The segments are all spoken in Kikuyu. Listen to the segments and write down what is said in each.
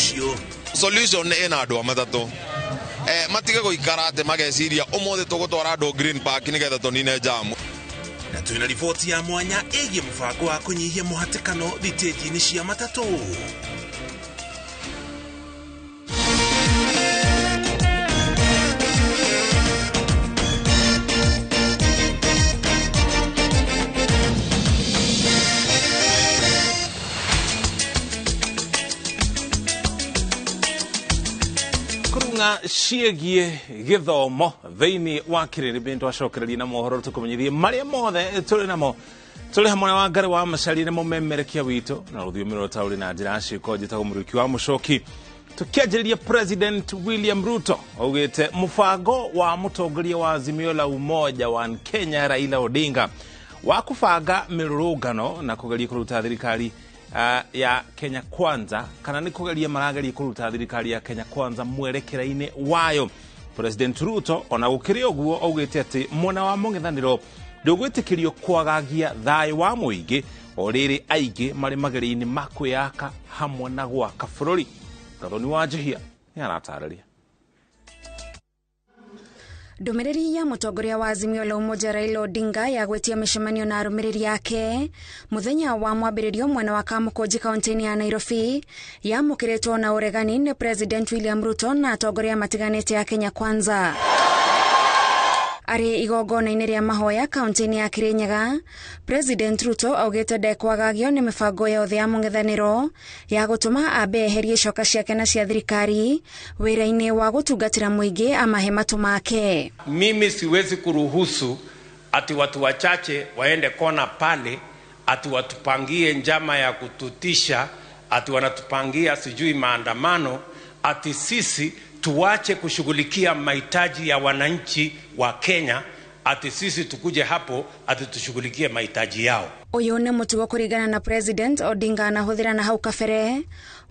Rũciũ. Solution ĩna andũ a matatũ matige gũikara atĩ mageciria ũmũthĩ tũgũtwara andũ Green Park nĩgetha tũnine jamu. Na twĩna riboti ya mwanya ĩgiĩ mũbango wa kũnyihia mũhatĩkano thitĩnji-inĩ cia matatũ. Kurung'a ciĩgiĩ gĩthomo thĩinĩ wa kĩrĩrĩmbĩ twacokereria na mohoro tũkũmenyithie marĩa mothe tũrĩ namo tũrĩ hamwe na Wangari wa Macharia na mũmemerekia witũ na rũthiomi rwa taũri na njĩra ya ciĩko. Njĩtagwo Mũrĩki wa Mũcoki. Tũkĩanjĩrĩria, President William Ruto augĩte mũbango wa mũtongoria wa Azimio la Umoja wa Kenya Raila Odinga wa kũbanga mĩrũrũngano na kũgeria kũruta thirikari ya Kenya Kwanza, kana nĩ kũgeria marageria kũruta thirikari ya Kenya Kwanza mwerekera-inĩ wayo. President Ruto ona gũkĩrĩ ũguo augĩte atĩ mwena wa mũng'ethanĩro ndũgwĩtĩkĩrio kwagagia thayũ wa mũingĩ o rĩrĩ aingĩ marĩ mageria-inĩ ma kwĩyaka hamwe na gwaka bũrũri. Gathoni wa Njihia nĩ aratarĩria. Ndũmĩrĩri ya mũtongoria wa Azimio la Umoja Raila Odinga ya gwĩtia mĩcemanio na arũmĩrĩri ake mũthenya wa mwambĩrĩrio mwena wa Kamũkũnji kaunti-inĩ ya Nairobi yamũkĩrĩtwo na ũregani nĩ President William Ruto na atongoria matiganĩte a Kenya Kwanza. Arĩ igongona-inĩ rĩa mahoya kaunti-inĩ ya Kirinyaga, President Ruto augĩte ndekwagagio nĩ mĩbango yothe ya mũng'ethanĩro ya gũtũma ambe eherie coka ciake na cia thirikari wĩra-inĩ wa gũtungatĩra mũingĩ amahe matũ make. Mimi siwezi kuruhusu ati watu wachache waende kona pale ati watupangie njama ya kututisha, ati wanatupangia sijui maandamano, ati sisi tuache kushughulikia mahitaji ya wananchi wa Kenya, ati sisi tukuje hapo ati tushughulikie mahitaji yao. Ũyũ nĩ mũtugo kũringana na President Odinga anahũthĩra na hau kabere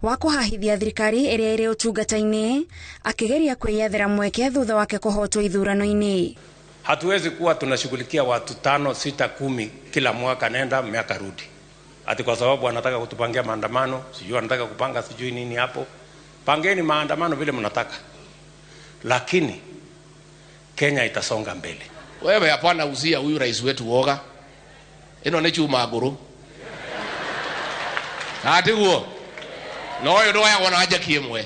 wa kũhahithia thirikari ĩrĩa ĩrĩ ũtungata-inĩ akĩgeria kwĩyethera mweke thutha wake kũhotwo ithurano-inĩ. Hatuwezi kuwa tunashughulikia watu 5, 6, 10 kila mwaka, nenda miaka rudi, ati kwa sababu wanataka kutupangia maandamano, sijui wanataka kupanga sijui nini hapo. Pangeni maandamano vile mnataka, lakini Kenya itasonga mbele. Wewe hapana uzia huyu rais wetu woga. Ino nĩ chuma ngũrũ. Atiguo. No ũyũ ndwoyagwo na njeki ĩmwe.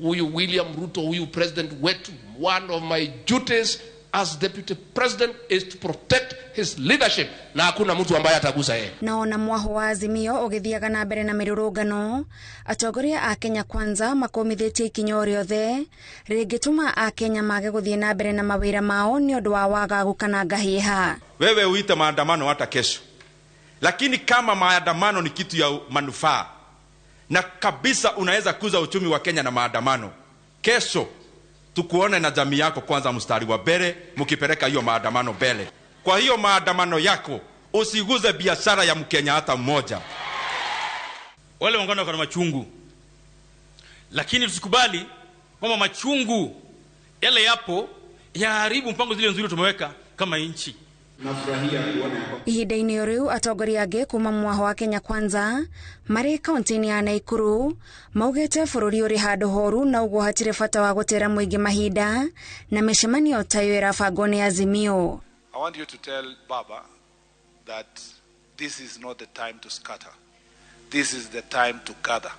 Huyu William Ruto, huyu president wetu, one of my duties as deputy president is to protect his leadership, na hakuna mtu ambaye atagusa yeye. Na ona mwaho wa Azimio ũgĩthiaga na mbere na mĩrũrũngano, atongoria a Kenya Kwanza makũmithĩtie ikinya o rĩothe rĩngĩtũma Akenya mage gũthiĩ na mbere na mawĩra mao nĩ ũndũ wa wagagu kana ngahĩha. Wewe uite maandamano hata kesho, lakini kama maandamano ni kitu ya manufaa na kabisa unaweza kuza uchumi wa Kenya na maandamano, kesho tukuone na jamii yako kwanza mstari wa mbele mkipeleka hiyo maandamano mbele. Kwa hiyo maandamano yako usiguze biashara ya Mkenya hata mmoja. Wale wangana wako na machungu, lakini tusikubali kwamba machungu yale yapo yaharibu mpango zile nzuri tumeweka kama nchi. Ihinda-inĩ o rĩu atongoria angĩ kuma mwaho wa Kenya Kwanza marĩ kaunti-inĩ ya Naikuru maugĩte bũrũri ũrĩ handũ horu na ũguo hatirĩ bata wa gũtera mũingĩ mahinda na mĩcemanio ta ĩyo ĩrabangwo nĩ Azimio. I want you to tell Baba that this is not the time to scatter. This is the time to gather.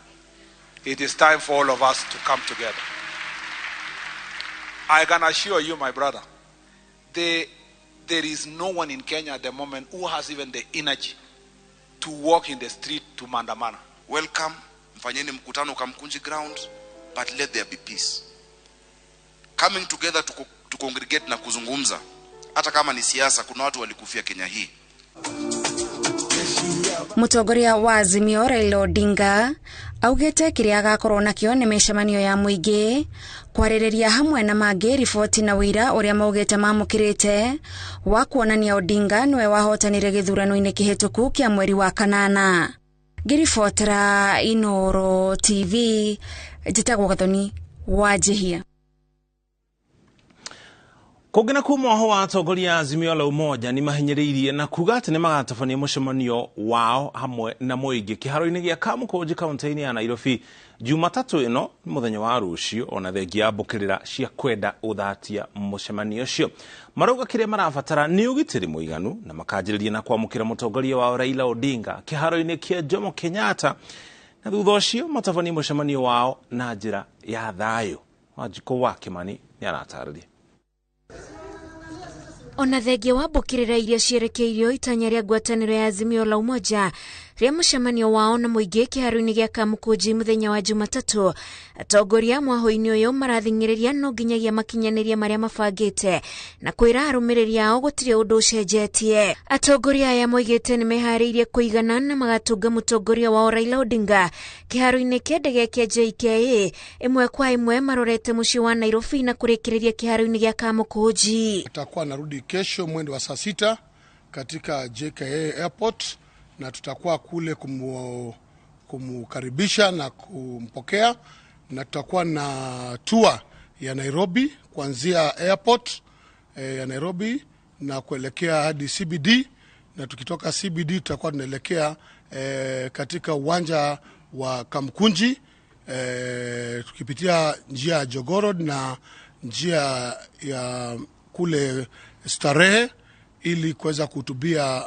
It is time for all of us to come together. I can assure you, my brother, there is no one in Kenya at the moment who has even the energy to walk in the street to maandamana. Welcome, mfanyeni mkutano Kamkunji ground, but let there be peace. Coming together to congregate na kuzungumza, hata kama ni siasa, kuna watu walikufia Kenya hii. Mũtongoria wa Azimio Raila Odinga augĩte kĩrĩa agakorwo nakĩo nĩ mĩcemanio ya mũingĩ kwarĩrĩria hamwe na mangĩ riboti na ũira ũrĩa maugĩte mamũkĩrĩte wa kuonania Odinga nĩwe wahotanire gĩthurano-inĩ kĩhĩtũku kĩa mweri wa kanana. Ngĩribotera Inooro TV, njĩtagwo Gathoni wa Njihia. Kũngĩ na kuma ho wa atongoria a Azimio la Umoja nĩ mahinyĩrĩirie na kuga atĩ nĩ magatabania mũcemanio wao hamwe na mũingĩ kĩharo-inĩ gĩa Kamũkũnji kaunti-inĩ ya Nairobi Jumatatũ ĩno mũthenya wa rũciũ, ona thengia ya mbũkĩrĩra cia kwenda ũthatia mũcemanio ũcio. Marauga kĩrĩa marabatara nĩ ũgitĩri mũiganu na makanjĩrĩria na kwamũkĩra mũtongoria wao Raila Odinga kĩharo-inĩ kĩa Jomo Kenyatta, na thutha ũcio matabanie mũcemanio wao na njĩra ya thayũ. Wanjikũ wa Kimani nĩ aratarĩria. Ona thengia wa mbũkĩrĩra iria cierekeirio itanya rĩa ngwatanĩro ya Azimio la Umoja rĩa mũcemanio wao na mũingĩ kĩharo-inĩ gĩa Kamũkũnji mũthenya wa Jumatatũ, atongoria mwahũ-inĩ ũyũ marathing'ĩrĩria no nginyagia makinyanĩrie marĩa mabangĩte na kwĩra arũmĩrĩri ao gũtirĩ ũndũ ũcenjetie. Atongoria aya moigĩte nĩ meharĩirie kũigana na magatunga mũtongoria wao Raila Odinga kĩharo-inĩ kĩa ndege kĩa JKIA ĩmwe kwa ĩmwe marorete mũciĩ wa Nairobi na kũrĩkĩrĩria kĩharo-inĩ gĩa Kamũkũnji. Tutakuwa narudi kesho mwendo wa saa 6 katika JKIA Airport, na tutakuwa kule kumukaribisha na kumpokea, na tutakuwa na tour ya Nairobi kuanzia airport ya Nairobi na kuelekea hadi CBD, na tukitoka CBD tutakuwa tunaelekea katika uwanja wa Kamkunji tukipitia njia ya Jogoo Road na njia ya kule Starehe ili kuweza kuhutubia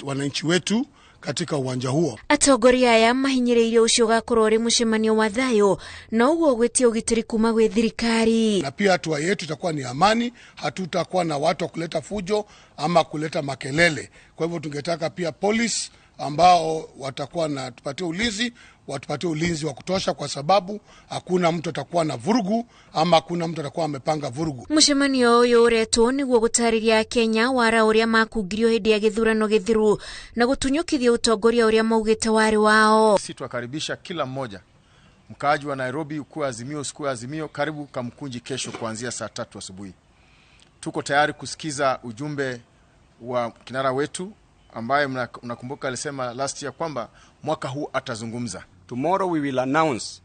wananchi wetu katika uwanja huo. Atongoria aya mahinyĩrĩirie ũcio ũgakorwo ũrĩ mũcemanio wa thayũ na ũguo gwĩtia ũgitĩri kuma gwĩ thirikari. Na pia hatua yetu itakuwa ni amani, hatutakuwa na watu wa kuleta fujo ama kuleta makelele. Kwa hivyo tungetaka pia polisi ambao watakuwa na tupatie ulinzi, watupatie ulinzi wa kutosha, kwa sababu hakuna mtu atakuwa na vurugu ama hakuna mtu atakuwa amepanga vurugu. Mũcemanio ũyũ ũretwo nĩguo gũtarĩria Kenya wara ũrĩa makungirio hĩndĩ ya gĩthurano gĩthiru na gũtunyũkithia ũtongoria ũrĩa maugĩte warĩ wao. Sisi tuwakaribisha kila mmoja, mkaaji wa Nairobi, ukuwe Azimio usikuwe Azimio, karibu Kamkunji kesho kuanzia saa 3 asubuhi. Tuko tayari kusikiza ujumbe wa kinara wetu ambaye mnakumbuka alisema last year kwamba mwaka huu atazungumza. Tomorrow we will announce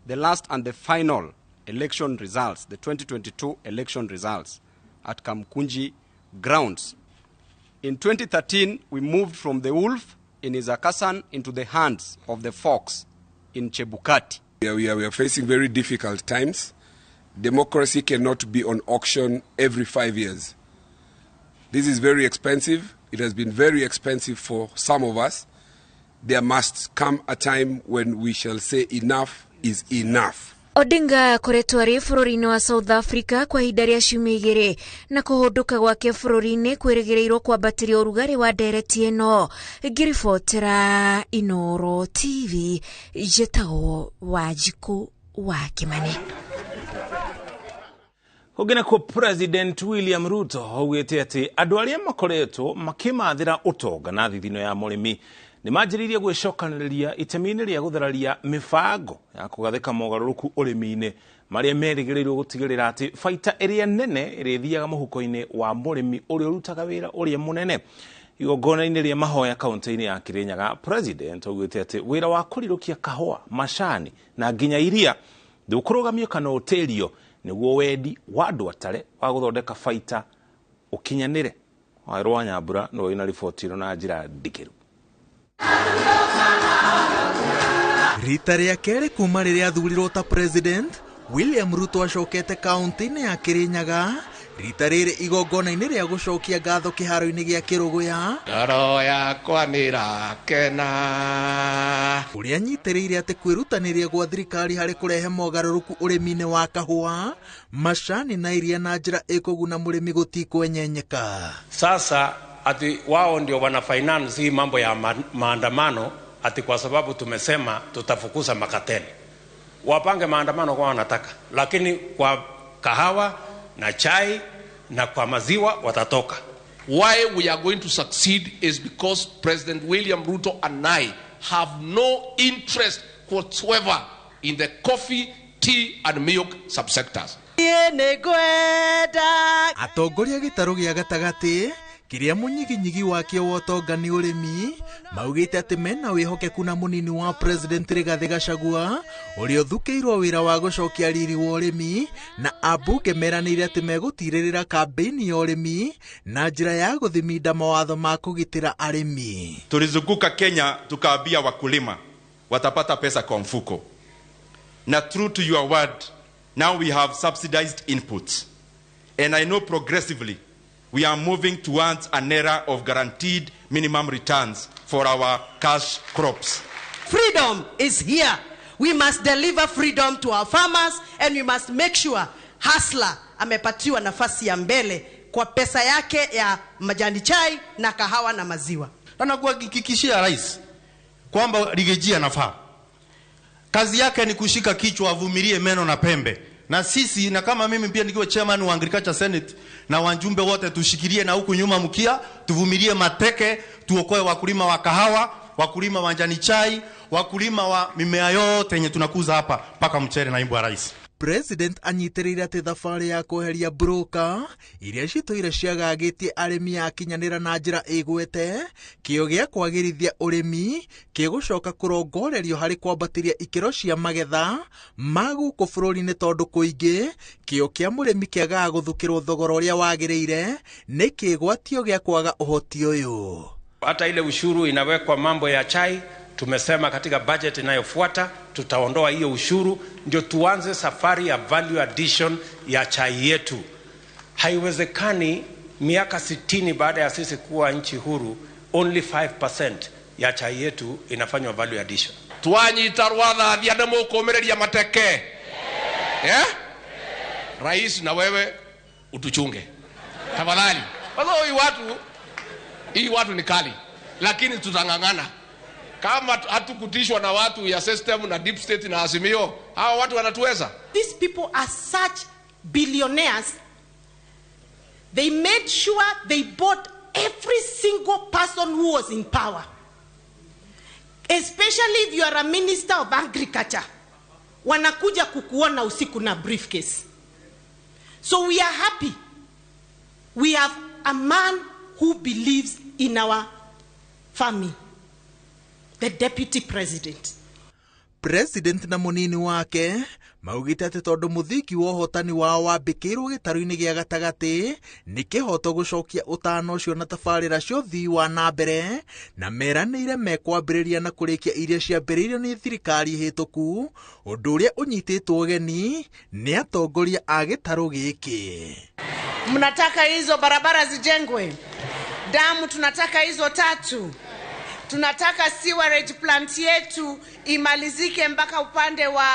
the last and the final election results, the 2022 election results at Kamkunji grounds. In 2013 we moved from the wolf in Isakasan into the hands of the fox in Chebukati. We are facing very difficult times. Democracy cannot be on auction every 5 years. This is very expensive. It has been very expensive for some of us. There must come a time when we shall say enough is enough. Odinga akoretwo arĩ bũrũri-inĩ wa South Africa kwa ihinda rĩa ciumia 2 na kũhũndũka gwake bũrũri-inĩ kwĩrĩgĩrĩirwo kwambatĩria ũrugarĩ wa ndereti ĩno. Ngĩribotera Inoro TV, njĩtagwo Wanjikũ wa Kimani. Kũngĩ nakuo President William Ruto augĩte atĩ andũ arĩa makoretwo makĩmathĩra ũtonga na thithino ya mũrĩmi nĩ manjĩrĩirie gwĩcokanĩrĩria itemi-inĩ rĩa gũthararia mĩbango ya kũgathĩka mogarũrũku ũrĩmi-inĩ marĩa merĩgĩrĩirwo gũtigĩrĩra atĩ baita ĩrĩa nene ĩrĩthiaga mũhuko-inĩ wa mũrĩmi ũrĩa ũrutaga wĩra ũrĩa mũnene. Igongona-inĩ rĩa mahoya kaunti-inĩ ya Kirinyaga, President augĩte atĩ wĩra wa kũrirũkia kahũa, macani na nginya iria ndũkũrũgamio kana ũtĩrio nĩguo wendi wa andũ atare wa gũthondeka baita ũkinyanĩre. Waweru wa Nyambura nĩwe wĩna riboti ĩno na njĩra ndikĩru. Rita rĩa kerĩ kuma rĩrĩa athurirwo ta president, William Ruto acokete kaunti-inĩ ya Kirinyaga rita rĩrĩ igongona-inĩ rĩa gũcokia ngatho kĩharo-inĩ gĩa Kĩrũgũya. Ngoro yakwa nĩrakena. Ũrĩa anyitĩrĩire atĩ kwĩrutanĩria gwa thirikari harĩ kũrehe mogarũrũku ũrĩmi-inĩ wa kahũa, macani na iria na njĩra ĩkũguna mũrĩmi gũtikwenyenyeka. Sasa ati wao ndio wana finance hii mambo ya maandamano, ati kwa sababu tumesema tutafukuza makateli. Wapange maandamano kwa wanataka, lakini kwa kahawa na chai na kwa maziwa watatoka. Why we are going to succeed is because President William Ruto and I have no interest whatsoever in the coffee, tea and milk subsectors. Atongoria gĩtarũ gĩa gatagatĩ Kĩrĩa mũnyiginyigi wakĩo wa ũtonga nĩ ũrĩmi, maugĩte atĩ mena wĩhokeku na mũnini wa President Rigathĩ Gachagua ũrĩa ũthukĩirwo wĩra wa gũcokia riri wa ũrĩmi, na ambunge meranĩire atĩ megũtirĩrĩra kambĩini ya ũrĩmi na njĩra ya gũthiminda mawatho ma kũgitĩra arĩmi. Tulizunguka Kenya tukaambia wakulima watapata pesa kwa mfuko, na true to your word, now we have subsidized inputs, and I know progressively we are moving towards an era of guaranteed minimum returns for our cash crops. Freedom is here. We must deliver freedom to our farmers, and we must make sure hustler amepatiwa nafasi ya mbele kwa pesa yake ya majani chai na kahawa na maziwa. Na nakuhakikishia rais kwamba Riggy anafaa. Kazi yake ni kushika kichwa, avumilie meno na pembe. Na sisi, na kama mimi pia nikiwa chairman wa Agriculture Senate na wajumbe wote, tushikilie na huku nyuma mkia, tuvumilie mateke, tuokoe wakulima wa kahawa, wakulima wa majani chai, wakulima wa mimea yote yenye tunakuza hapa mpaka mchere. Naibu wa rais. President anyitĩrĩire atĩ thabarĩ ya kweheria broker iria citũire ciagagĩtie arĩmi yakinyanĩra na njĩra ĩgwete kĩo gĩa kwagĩrithia ũrĩmi kĩgũcoka kũrongorerio harĩ kwambatĩria ikĩro cia magetha ma gũkũ bũrũri-inĩ, tondũ kũingĩ kĩo kĩa mũrĩmi kĩagaga gũthukĩrwo thogora ũrĩa wagĩrĩire nĩ kĩgwatio gĩa kwaga ũhoti ũyũ. Hata ile ushuru inawekwa mambo ya chai, tumesema katika budget inayofuata tutaondoa hiyo ushuru, ndio tuanze safari ya value addition ya chai yetu. Haiwezekani miaka 60 baada ya sisi kuwa nchi huru, only 5% ya chai yetu inafanywa value addition. Twanyita rwathathia nĩ mũkũmĩrĩria mateke, eh? Rais, na wewe utuchunge tafadhali. Kwa sababu hii watu ni kali, lakini tutang'ang'ana. Kama hatukutishwa na watu ya system na deep state na Azimio, hawa watu wanatuweza. These people are such billionaires. They made sure they bought every single person who was in power. Especially if you are a minister of agriculture. Wanakuja kukuona usiku na briefcase. So we are happy. We have a man who believes in our farming, the deputy president. President na mũnini wake maugĩte atĩ tondũ mũthingi wa ũhotani wao wambĩkĩirwo gĩtarũ-inĩ gĩa gatagatĩ, nĩ kĩhoto gũcokia ũtana ũcio na tabarĩra cia ũthii wa na mbere, na meranĩire mekwambĩrĩria na kũrĩkia iria ciambĩrĩirio nĩ thirikari hĩtũku, ũndũ ũrĩa ũnyitĩtwo ũgeni nĩ atongoria a gĩtarũ gĩkĩ. Mnataka hizo barabara zijengwe, damu tunataka hizo tatu, tunataka sewerage plant yetu imalizike mpaka upande wa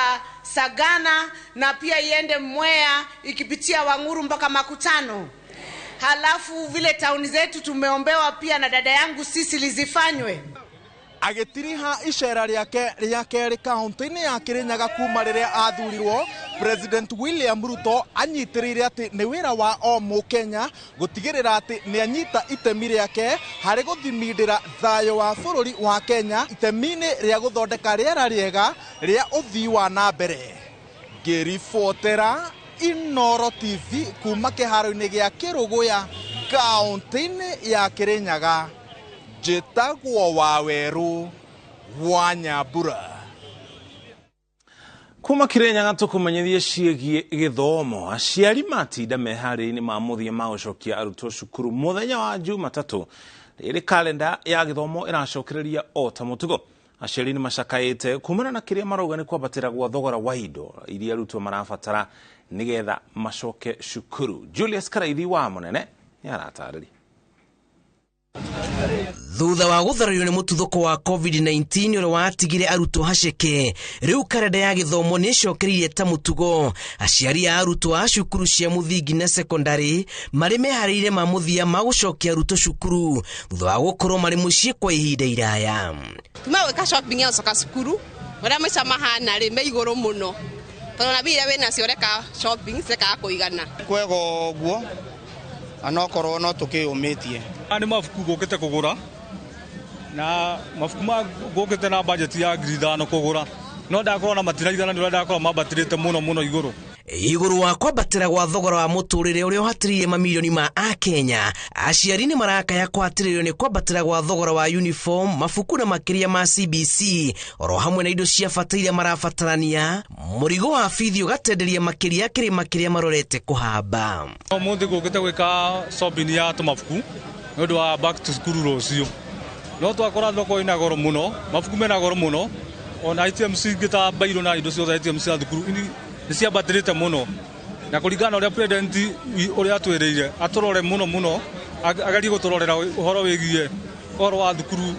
Sagana na pia iende Mwea ikipitia Wang'uru mpaka Makutano. Halafu vile tauni zetu tumeombewa pia na dada yangu sisi zifanywe. Agĩtiriha icera rĩake rĩa kerĩ kaunti-inĩ ya Kĩrĩnyaga kuma rĩrĩa athurirwo, President William Ruto anyitĩrĩire atĩ nĩ wĩra wa o mũkenya gũtigĩrĩra atĩ nĩ anyita itemi rĩake harĩ gũthimindĩra thayũ wa bũrũri wa Kenya itemi-inĩ rĩa gũthondeka rĩera rĩega rĩa ũthii wa na mbere. Ngĩribotera Inooro TV kuma kĩharo-inĩ gĩa Kĩrũgũya, kaunti-inĩ ya Kĩrĩnyaga, njĩtagwo Wawerũ wa Nyambura. Kuma Kirinyaga tukumenyithie ciĩgiĩ gĩthomo. Aciari matinda meharĩria-inĩ ma mũthia ma gũcokia arutwo cukuru mũthenya wa Jumatatũ, rĩrĩ kalenda ya gĩthomo ĩracokereria o ta mũtugo. Aciari nĩ macakaĩte kumana na kĩrĩa marauga nĩ kwambatĩra gwa thogora wa indo iria arutwo marabatara nĩgetha macoke cukuru. Julius Karaithi wa Mũnene nĩ aratarĩria. Thutha wa gũtharario nĩ mũtuthũko wa COVID-19 ũrĩa watigire arutwo haceke, rĩu karenda ya gĩthomo nĩ ĩcokereirie ta mũtugo. Aciari a arutwo a cukuru cia mũthingi na sekondarĩ marĩ meharĩirie ma mũthia ma gũcokia arutwo cukuru thutha wa gũkorwo marĩ mũciĩ kwa ihinda iraya. Tuma gwĩka shopping ya gũcoka cukuru, ũrĩa maica mahana rĩ, me igũrũ mũno, tondũ na mbia iria wĩnacio ũreka shopping cirekaga kũigana. Kwega ũguo anokorwo no tũkĩyũmĩtie. Nĩ mabuku ngũkĩte kũgũra, na mabuku ma ngũkĩte na budget ya 5,000 kũgũra, no ndakorwo na matiraigana nĩ ũrĩa ndakorwo mambatĩrĩte mũno mũno igũrũ. Igũrũ wa kwambatĩra gwa thogora wa mũtũrĩre ũrĩa ũhatĩrĩirie mamirioni ma akenya, aciari nĩ marakaya kũhatĩrĩrio nĩ kwambatĩra gwa thogora wa uniform, mabuku na makĩria ma CBC oro hamwe na indo cia bata iria marabatarania. Mũrigo wa bithi ũgatenderia makĩria kĩrĩma kĩrĩa marorete kũhamba. Ũmũthĩ ngũkĩte gwĩka shopping ya tũmabuku nĩ ũndũ wa back to school rũciũ. No twakora thoko ĩna goro mũno, mabuku mena goro mũno, ona items ingĩ ta bairo na indo ciothe items cia thukuru nĩ ciambatĩrĩte mũno. Na kũringana na ũrĩa president ũrĩa atwĩrĩire atũrore mũno mũno, agerie gũtũrorera ũhoro wĩgiĩ ũhoro wa thukuru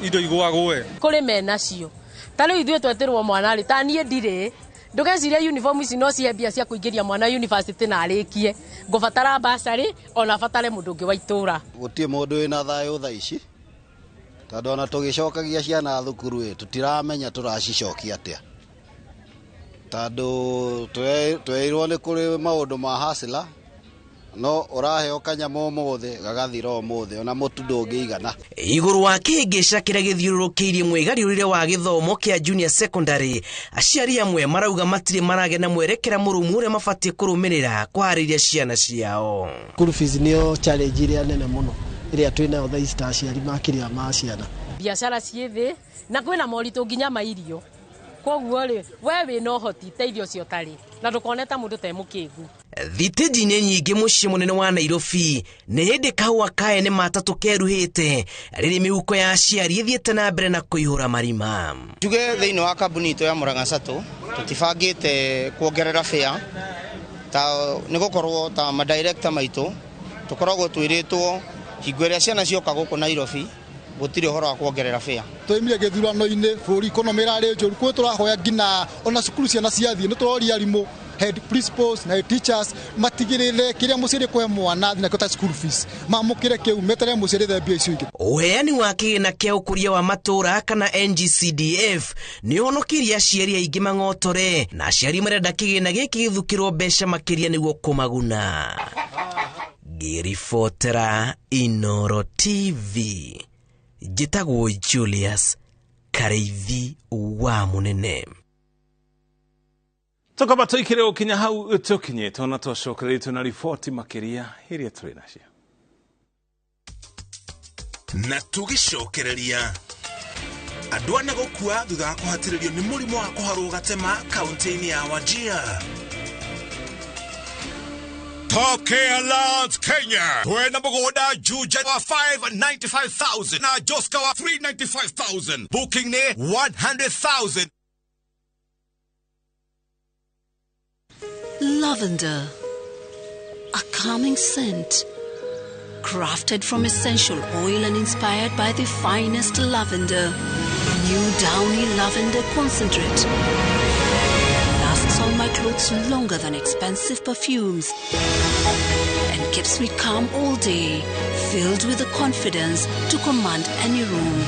indo igũagũe. Kũrĩ menacio ta rĩu ithuĩ twetĩrwo mwana rĩ, ta niĩ ndirĩ, ndũgecirie uniform ici no cihe mbia cia kũingĩria mwana university na arĩkie. Ngũbatara bursary ona batare mũndũ ũngĩ wa itũra. Gũtirĩ mũndũ wĩna thayũ thaa ici, tondũ ona tũgĩcokagia ciana thukuru ĩ, tũtiramenya tũracicokia atĩa, tondũ twerirwo nĩ kũrĩ maũndũ ma hasla, no ũraheo kanyamũ ũmũthĩ gagathira ũmũthĩ, ona mũtu ndũngĩigana. Igũrũ wa kĩhĩngĩca kĩrĩa gĩthiũrũrũkĩirie mwĩgariũrĩre wa gĩthomo kĩa junior secondary, aciari amwe marauga matirĩ maragĩa na mwerekera mũrũmu ũrĩa mabatiĩ kũrũmĩrĩra kũharĩria ciana ciao. School fees nĩyo challenge ĩrĩa nene mũno ĩrĩa twĩnayo thaa ici ta aciari makĩria ma ciana. Biacara ciĩ thĩ na kwĩna moritũ nginya ma irio, koguo rĩ we wĩna ũhoti teithio ũcio ũtarĩ na ndũkone ta mũndũ te mũkĩgu. Thitĩnji-inĩ nyingĩ mũciĩ mũnene wa Nairobi nĩ hĩndĩ kahũa kaene matatũ keruhĩte rĩrĩ mĩhuko ya aciari ĩthiĩte na mbere na kũihũra marima. Njuge thĩinĩ wa kambuni itũ ya Murang'a Sacco tũtibangĩte kuongerera fare, ta nĩ gũkorwo ta madirector maitũ tũkoragwo twĩrĩtwo hingo ĩrĩa ciana cioka gũkũ Nairobi gũtirĩ ũhoro wa kuongerera fare. Twaimire gĩthurano-inĩ bũrũri economy ĩrarĩ njũru, kũu tũrahoya nginya ona cukuru ciana ciathiĩ nĩ tũroria arimũ, head principals na head teachers matigĩrĩre kĩrĩa mũciari kũhe mwana nakĩo ta school fees, mamũkĩre kĩu metere mũciari ethe mbia icio ingĩ. Ũheani wa kĩgĩna kĩa ũkũria wa matũũra kana NGCDF nĩ ũhonokirie aciari aingĩ mang'otore, na aciari marenda kĩgĩna gĩkĩ gĩthukĩrwo mbeca makĩria nĩguo kũmaguna. Ngĩribotera Inoro TV, njĩtagwo Julius Kareithi wa Mũnene. Tukaba tũikire gũkinya hau tũkinyĩte ona twacokereitwo na riboti makĩria iria tũrĩ nacio. Na tũgĩcokereria andũ ana gũkua thutha wa kũhatĩrĩrio nĩ mũrimũ wa kũharwo gatema kaunti-inĩ ya Wajir. Top Care Lands Kenya. Twena mũgũnda Juja wa 595,000 na Joska wa 395,000. Booking ne 100,000. Lavender, a calming scent, crafted from essential oil and inspired by the finest lavender. New Downy Lavender Concentrate lasts on my clothes longer than expensive perfumes and keeps me calm all day, filled with the confidence to command any room.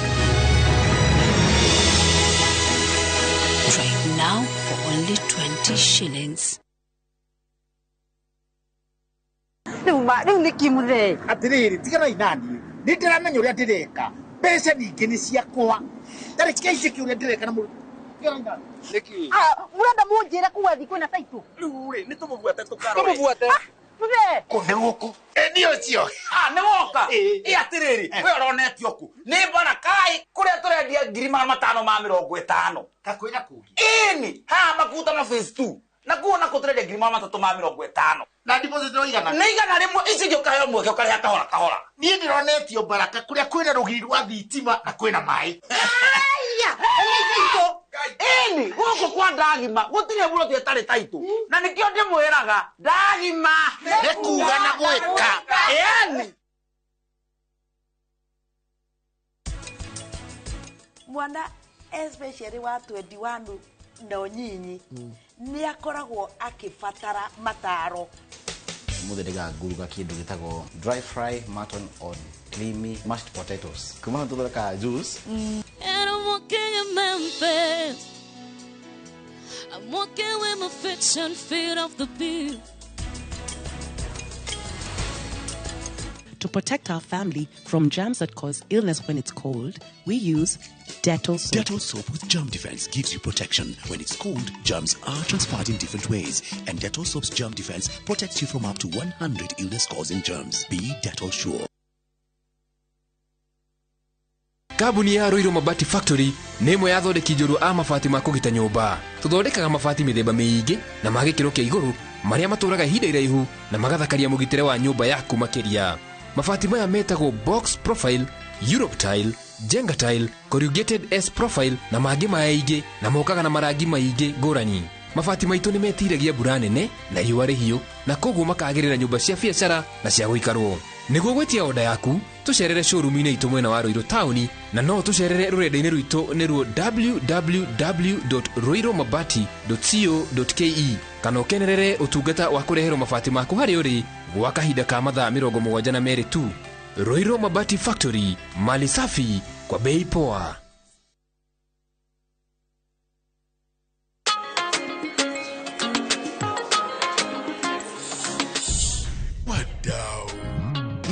Try it now for only 20 shillings. Rĩu nĩ kĩmũthee atĩrĩrĩ, tiganai naniĩ, nĩ ndĩramenya ũrĩa ndĩreka, mbeca ningĩ nĩ ciakwa, tarĩ kĩaici ũrĩa ndĩreka na mũndũ. Tiganai naniĩ. Nĩkĩ? Mũrenda mũnjĩre kuga thikũ ĩna taitũ? Rĩu rĩ, nĩ tũmũbuate tũkarore. Tũmũbuate. Mũthee. Kũ nĩ gũkũ? Ĩ nĩ ũcio. Nĩ woka? Ĩ atĩrĩrĩ, we ũronetio kũ? Nĩ Barakai kũrĩa tũrendia 550,000. Kakwĩna kũngĩ? Ĩni, haha makuta na phase 2. Na kuo na kũtũrendia 350,000. Na deposit no igana. Nĩ 100 ici ingĩ ũkaheo mweke ũkarĩha kahora kahora. Niĩ ndĩronetio Baraka kũrĩa kwĩna rũgiri rwa thitima na kwĩna maĩ. Aya, nĩ taitũ. Ĩni, gũkũ kwa ndagima gũtirĩ buroti ĩtarĩ taitũ. Na nĩkĩo ndĩmwĩraga ndagima nĩ kuga na gwĩka. Ĩni. Mwana especially wa 21 na ũnyinyi nĩ akoragwo akĩbatara mataro. Mũthĩ ndĩganguruga kĩndũ gĩtagwo dry fry mutton on creamy mashed potatoes. Kuma hau tũthondekaga juice. And I'm walking in Memphis. I'm walking with my fiction feet off the beat. To protect our family from germs that cause illness when it's cold, we use Dettol soap. Dettol soap with germ defense gives you protection. When it's cold, germs are transferred in different ways. And Dettol soap's germ defense protects you from up to 100 illness-causing germs. Be Dettol sure. Kambuni ya Ruiru Mabati Factory nĩ ĩmwe ya athondeki njorua a mabati ma kũgita nyũmba. Tũthondekaga mabati mĩthemba mĩingĩ na ma gĩkĩro kĩa igũrũ marĩa matũraga ihinda iraihu na magathakaria mũgitĩre wa nyũmba yaku makĩria. Mabati maya metagwo box profile, Europe tile, Jenga tile, corrugated S profile na mangĩ maingĩ na mokaga na marangi maingĩ ngũrani. Mabati maitũ nĩ metiragia mbura nene na riũa rĩhiũ na koguo makagĩrĩra nyũmba cia biacara na cia gũikarwo. Nĩguo gwĩtia oda yaku tũcerere showroom-inĩ itũ mwena wa Ruiru taũni na no tũcerere rũrenda-inĩ rwitũ nĩruo www.ruirumabati.co.ke kana ũkenerere ũtungata wa kũreherwo mabati maku harĩa ũrĩ gwa kahinda ka mathaa 72 tu. Ruiru Mabati Factory, mali safi kwa bei poa. Wadau,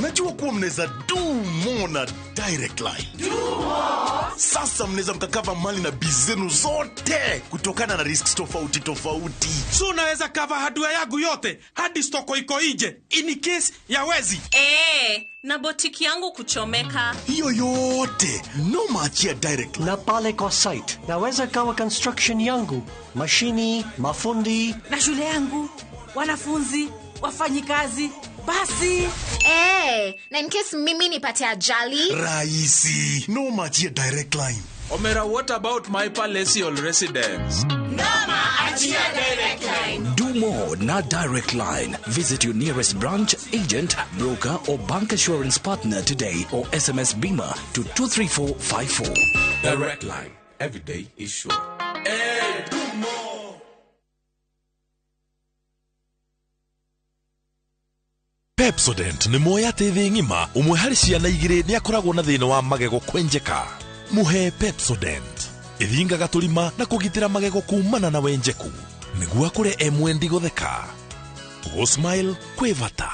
najua kuwa mnaweza do more na Direct Line. Do more. Sasa mnaweza mkakava mali na biz zenu zote kutokana na risks tofauti tofauti. So unaweza cover hardware yangu yote hadi stoko iko nje in case ya wezi. Na botiki yangu kuchomeka. Hiyo yote no maachia Direct Line. Na pale kwa site naweza kawa construction yangu, mashini, mafundi na shule yangu, wanafunzi, wafanyikazi. Basi. Na in case mimi nipate ajali. Raisi, no machia Direct Line. Omera, what about my palatial residence? Noma achia Direct Line. Do more na Direct Line. Visit your nearest branch, agent, broker or bank assurance partner today or SMS BIMA to 23454. Direct Line. Every day is sure. Hey, do more. Pepsodent nĩ moĩ atĩ thĩ ng'ima ũmwe harĩ ciana igĩrĩ nĩ akoragwo na thĩna wa magego kwenjeka. Mũhe Pepsodent ĩthingaga tũrima na kũgitĩra magego kumana na wenjeku nĩguo akũre e mwendi gũtheka. Gũ-smile kwĩ bata.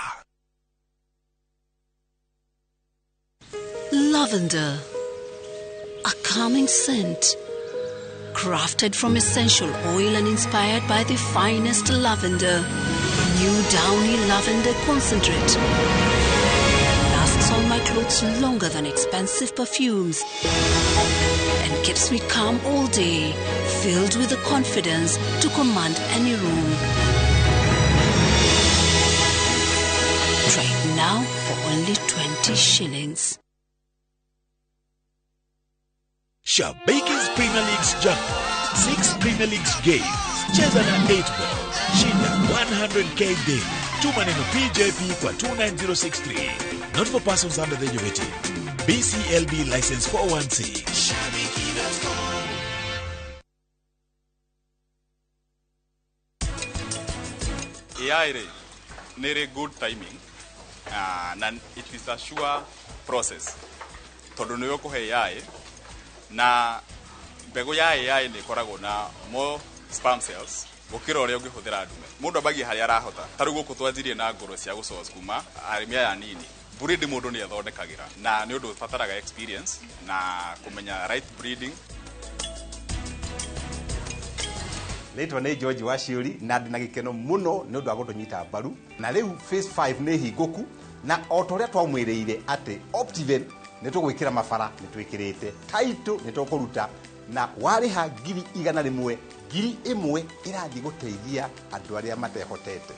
Lavender, a calming scent crafted from essential oil and inspired by the finest lavender. New Downy Lavender Concentrate lasts on my clothes longer than expensive perfumes and keeps me calm all day, filled with the confidence to command any room. Try it now for only 20 shillings. Shabiki's Premier League's jackpot. 6 Premier Leagues games. Cheza na 8 ball. Shinda 100k daily. Tuma neno PJP kwa 29063. Not for persons under the age of 18. BCLB license 416. Shabiki.com. AI rĩ nĩ rĩ good timing na it is a sure process tondũ nĩ ũkũhe AI na mbegũ ya AI nĩ ĩkoragwo na more sperm cells gũkĩra ũrĩa ũngĩhũthĩra ndume. Mũndũ ambagia harĩa arahota. Ta rĩu gũkũ twanjirie na ngũrwe cia gũsource kuma arĩmi aya anini. Breed mũndũ nĩ ethondekagĩra na nĩ ũndũ ũbataraga experience na kũmenya right breeding. Rĩtwa nĩ George Waciũri na ndĩ na gĩkeno mũno nĩ ũndũ wa gũtũnyita mbaru. Na rĩu phase 5 nĩ hingũku na o ta ũrĩa twamwĩrĩire atĩ Optiven nĩ tũgwĩkĩra mabara nĩ twĩkĩrĩte, title nĩ tũkũruta na warĩha 100,000 1,000 ĩrathiĩ gũteithia andũ arĩa matehotete.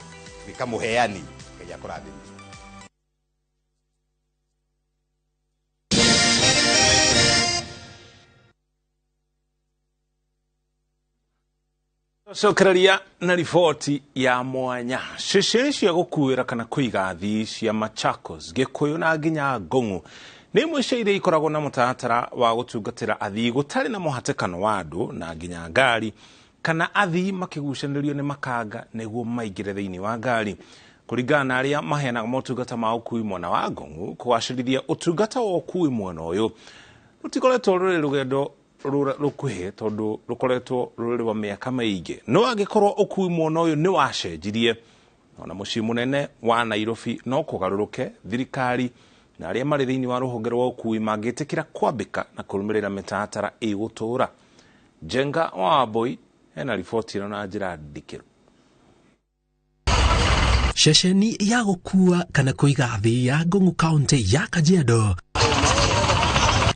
Gĩka mũheani Ngai akũrathime. Cokereria na riboti ya mwanya. Ceceni cia gũkuĩra kana kũiga athii cia Machakos, Gĩkũyũ na nginya Ngong'o nĩ imwe cia iria ikoragwo na mũtaratara wa gũtungatĩra athii gũtarĩ na mũhatĩkano wa andũ na nginya ngari kana athii makĩgucanĩrio nĩ makanga nĩguo maingĩre thĩinĩ wa ngari. Kũringana na arĩa maheanaga motungata ma ũkui mwena wa Ngong'o, kũgacĩrithia ũtungata wa ũkui mwena ũyũ rũtikoretwo rũrĩ rũgendo rũkuhĩ tondũ rũkoretwo rũrĩ rwa mĩaka mĩingĩ. No angĩkorwo ũkui mwena ũyũ nĩ wacenjirie ona mũciĩ mũnene wa Nairobi no kũgarũrũke, thirikari Na arĩa marĩ thĩinĩ wa rũhonge rwa ũkui mangĩtĩkĩra kwambĩka na kũrũmĩrĩra mĩtaratara ĩgũtũũra. Njenga wa Wambui ena riboti ĩno na njĩra ndikĩru. Ceceni ya gũkua kana kũiga thĩ ya Ngong'u kaunti ya Kajiado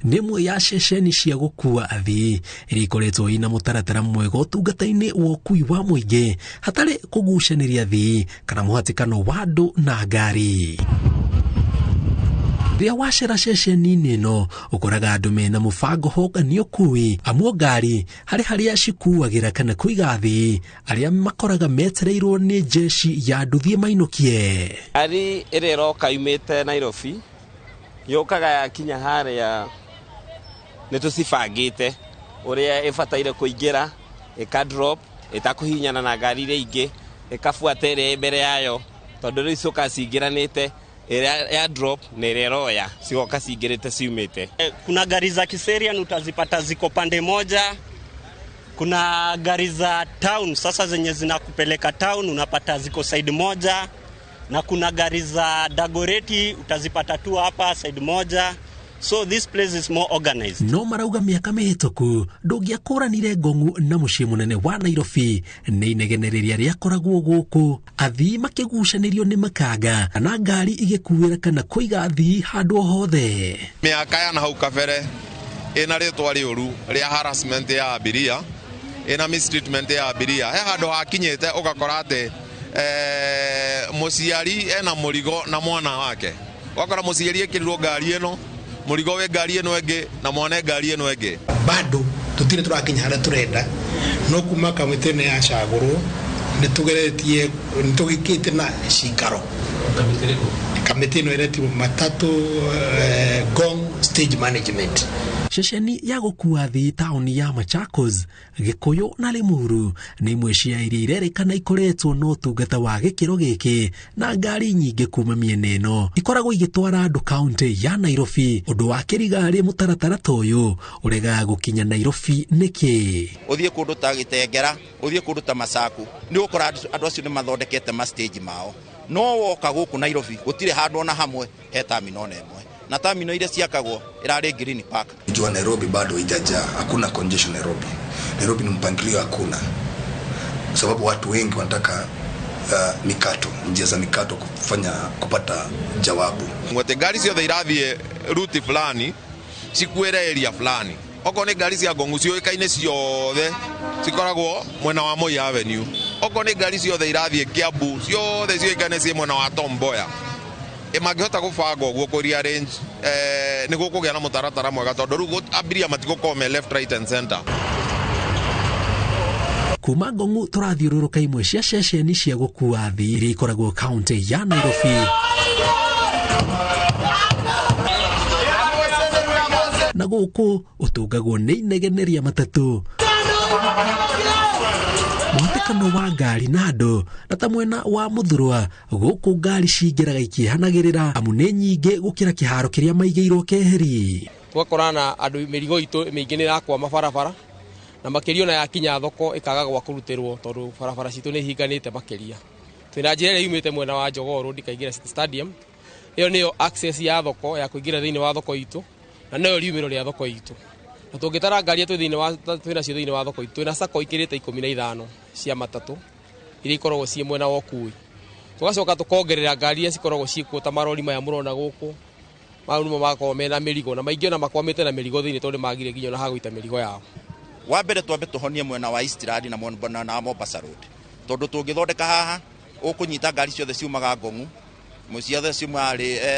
nĩ ĩmwe ya ceceni cia gũkua athii iria ikoretwo ina mũtaratara mwega ũtungata-inĩ wa ũkui wa mũingĩ hatarĩ kũgucanĩria athii kana mũhatĩkano wa andũ na ngari. Rĩrĩa wacera ceceni-inĩ ĩno ũkoraga andũ mena mũbango hongani ũkui amu ngari harĩ harĩa cikuagĩra kana kũiga athii arĩa makoraga metereirwo nĩ jeshi ya nduthi mainũkie. Ngari ĩrĩa ĩroka yumĩte Nairobi yũkaga yakinya harĩa nĩ tũcibangĩte ũrĩa ĩbataire kũingĩra, ĩka drop ĩtakũhihinyana na ngari iria ingĩ, ĩkabuata ĩrĩa ĩ mbere yayo, tondũ rĩu ciũkaga cingĩranĩte, ĩrĩa ya drop na ĩrĩa ĩroya cigoka cingĩrĩte ciumĩte. Kuna gari za Kiserian utazipata ziko pande moja, kuna gari za town sasa zenye zinakupeleka town unapata ziko side moja, na kuna gari za Dagoreti utazipata tu hapa side moja. So this place is more organized. No marauga mĩaka mĩhĩtũku ndũngĩakũranire Ngong'u na mũciĩ mũnene wa Nairobi nĩ inegene rĩrĩa rĩakoragwo gũkũ athii makĩgucanĩrio nĩ makanga na ngari igĩkuĩra kana kũiga athii handũ hothe. Mĩaka ya nahau kabere ĩna rĩtwa rĩũru rĩa harassment ya abiria, ĩna mistreatment ya abiria. He handũ hakinyĩte ũgakora atĩ mũciari ena mũrigo na mwana wake, ũgakora mũciari ekĩrirwo ngari ĩno, mũrigo wĩ ngari ĩno ĩngĩ na mwana ngari ĩno ĩngĩ. Bado tutire tũrakinya harĩa tũrenda, no kuma kamĩtĩ ĩno yacagũrwo nĩ tũgeretie nĩ tũgĩkĩte na cikaro. Kamĩtĩ ĩno ĩretirwo Matatu Ngong Stage Management. Ceceni ya gũkua athii taũni ya Machakos, Gĩkũyũ na Limuru nĩ imwe cia iria irerĩkana ikoretwo na ũtungata wa gĩkĩro gĩkĩ na ngari nyingĩ kuma mĩena ĩno ikoragwo igĩtwara andũ kaunti ya Nairobi. Ũndũ wa kĩriga mũtaratara ta ũyũ ũregaga gũkinya Nairobi nĩkĩ? Ũthiĩ kũndũ ta Gĩtengera, ũthiĩ kũndũ ta Masaku, nĩ ũgũkora andũ acio nĩ mathondekete ma stage mao. No woka gũkũ Nairobi gũtirĩ handũ ona hamwe he terminal ona ĩmwe, na terminal iria ciakagwo ĩrarĩ Green Park. Jua Nairobi bado haijajaa, hakuna congestion Nairobi. Nairobi ni mpangilio hakuna, sababu watu wengi wanataka mikato, njia za mikato kufanya kupata jawabu. Ngwete ngari ciothe irathiĩ route fulani cikuĩre area fulani, okorwo nĩ ngari cia Ngong'u ciũĩkaine ciothe cikoragwo mwena wa Moi Avenue, okorwo nĩ ngari ciothe irathiĩ Kiambu ciothe ciũĩkaine ciĩ mwena wa Tom Mboya. Mangĩhota gũbanga ũguo kũ rearrange nĩ gũkũgĩa na mũtaratara mwega, tondũ rĩu abiria matigũkorwo me left, right and center. Kuma Ngong'u tũrathiũrũrũka imwe cia ceceni cia gũkua athii iria ikoragwo kaunti ya Nairobi na gũkũ ũtungagwo nĩ inegene rĩa matatũ, mũhatĩkano wa ngari na andũ, na ta mwena wa Mũthurwa gũkũ ngari cingĩraga ikĩhanagĩrĩra amu nĩ nyingĩ gũkĩra kĩharo kĩrĩa maigĩirwo keheri. Tũgakorana andũ mĩrigo itũ mĩingĩ nĩ ĩrakwama barabara, na makĩria ona yakinya thoko ĩkaga gwa kũrutĩrwo tondũ barabara citũ nĩ ihinganĩte makĩria. Twĩna njĩra ĩrĩa yumĩte mwena wa Jogoo Road ĩkaingĩra City Stadium, ĩyo nĩyo access ya thoko ya kũingĩra thĩinĩ wa thoko itũ, na nĩyo riumĩro rĩa thoko itũ. Na tũngĩtara ngari twĩ thĩinĩ wa twĩnacio thĩinĩ wa thoko itũ, twĩna sacco ikĩrĩte 15 cia matatũ iria ikoragwo ciĩ mwena wa ũkui. Tũgacoka tũkongerera ngari iria cikoragwo ciĩkuo ta marori maya mũrona gũkũ, mau nĩmo magakorwo mena mĩrigo, na maingĩ ona makwamĩte na mĩrigo thĩinĩ tondũ nĩmagire nginya ona ha gũita mĩrigo yao. Wa mbere twambe tũhonie mwena wa Eastland na mwena wa Mombasa Road, tondũ tũngĩthondeka haha ũkũnyita ngari ciothe ciumaga Ngong'u, ciothe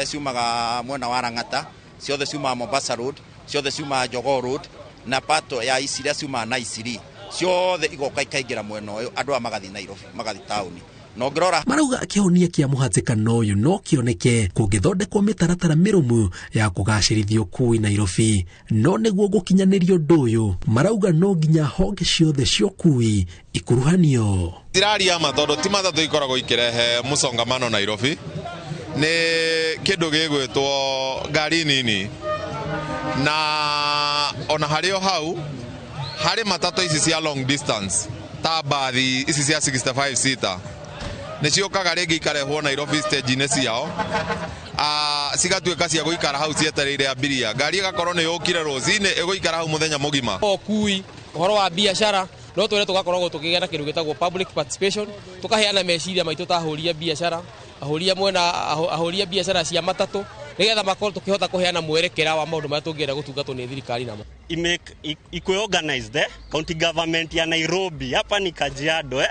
ciumaga mwena wa Lang'ata, ciothe ciumaga Mombasa Road, ciothe ciumaga Jogoo Road, na pato ya Isiria ciumaga na Isiri, ciothe igoka ikaingĩra mwena ũyũ, andũ aya magathiĩ Nairobi, magathiĩ taũni. No ngĩrora marauga kĩhonia kĩa mũhatĩkano ũyũ no kĩoneke kũngĩthondekwo mĩtaratara mĩrũmu ya kũgacĩrithia ũkui Nairobi. No nĩguo gũkinyanĩria ũndũ ũyũ marauga no nginya honge ciothe cia ũkui ikuruhanio. Tiraria ma tondũ ti matatũ ikoragwo ikĩrehe mũsongamano Nairobi, nĩ kĩndũ gĩgwĩtwo ngari nini, na ona harĩ o hau harĩ matatũ ici cia long distance ta bathi ici cia 65 seater nĩ ciũkaga rĩngĩ ikarehwo Nairobi stage-inĩ ciao, Cigatuĩka cia gũikara hau cietereire abiria. Ngari ĩgakorwo nĩ yũkire rũcinĩ ĩgũikara hau mũthenya mũgima. Ũkui, ũhoro wa biacara, no twĩre tũgakoragwo tũkĩgĩa na kĩndũ gĩtagwo public participation, tũkaheana meciria maitũ ta ahũri a biacara, ahũri a mwena, ahũri a biacara cia matatũ, nĩgetha makorwo tũkĩhota kũheana mwerekera wa maũndũ marĩa tũngĩenda gũtungatwo nĩ thirikari namo. Ikuwe organized, County government ya Nairobi, hapa ni Kajiado,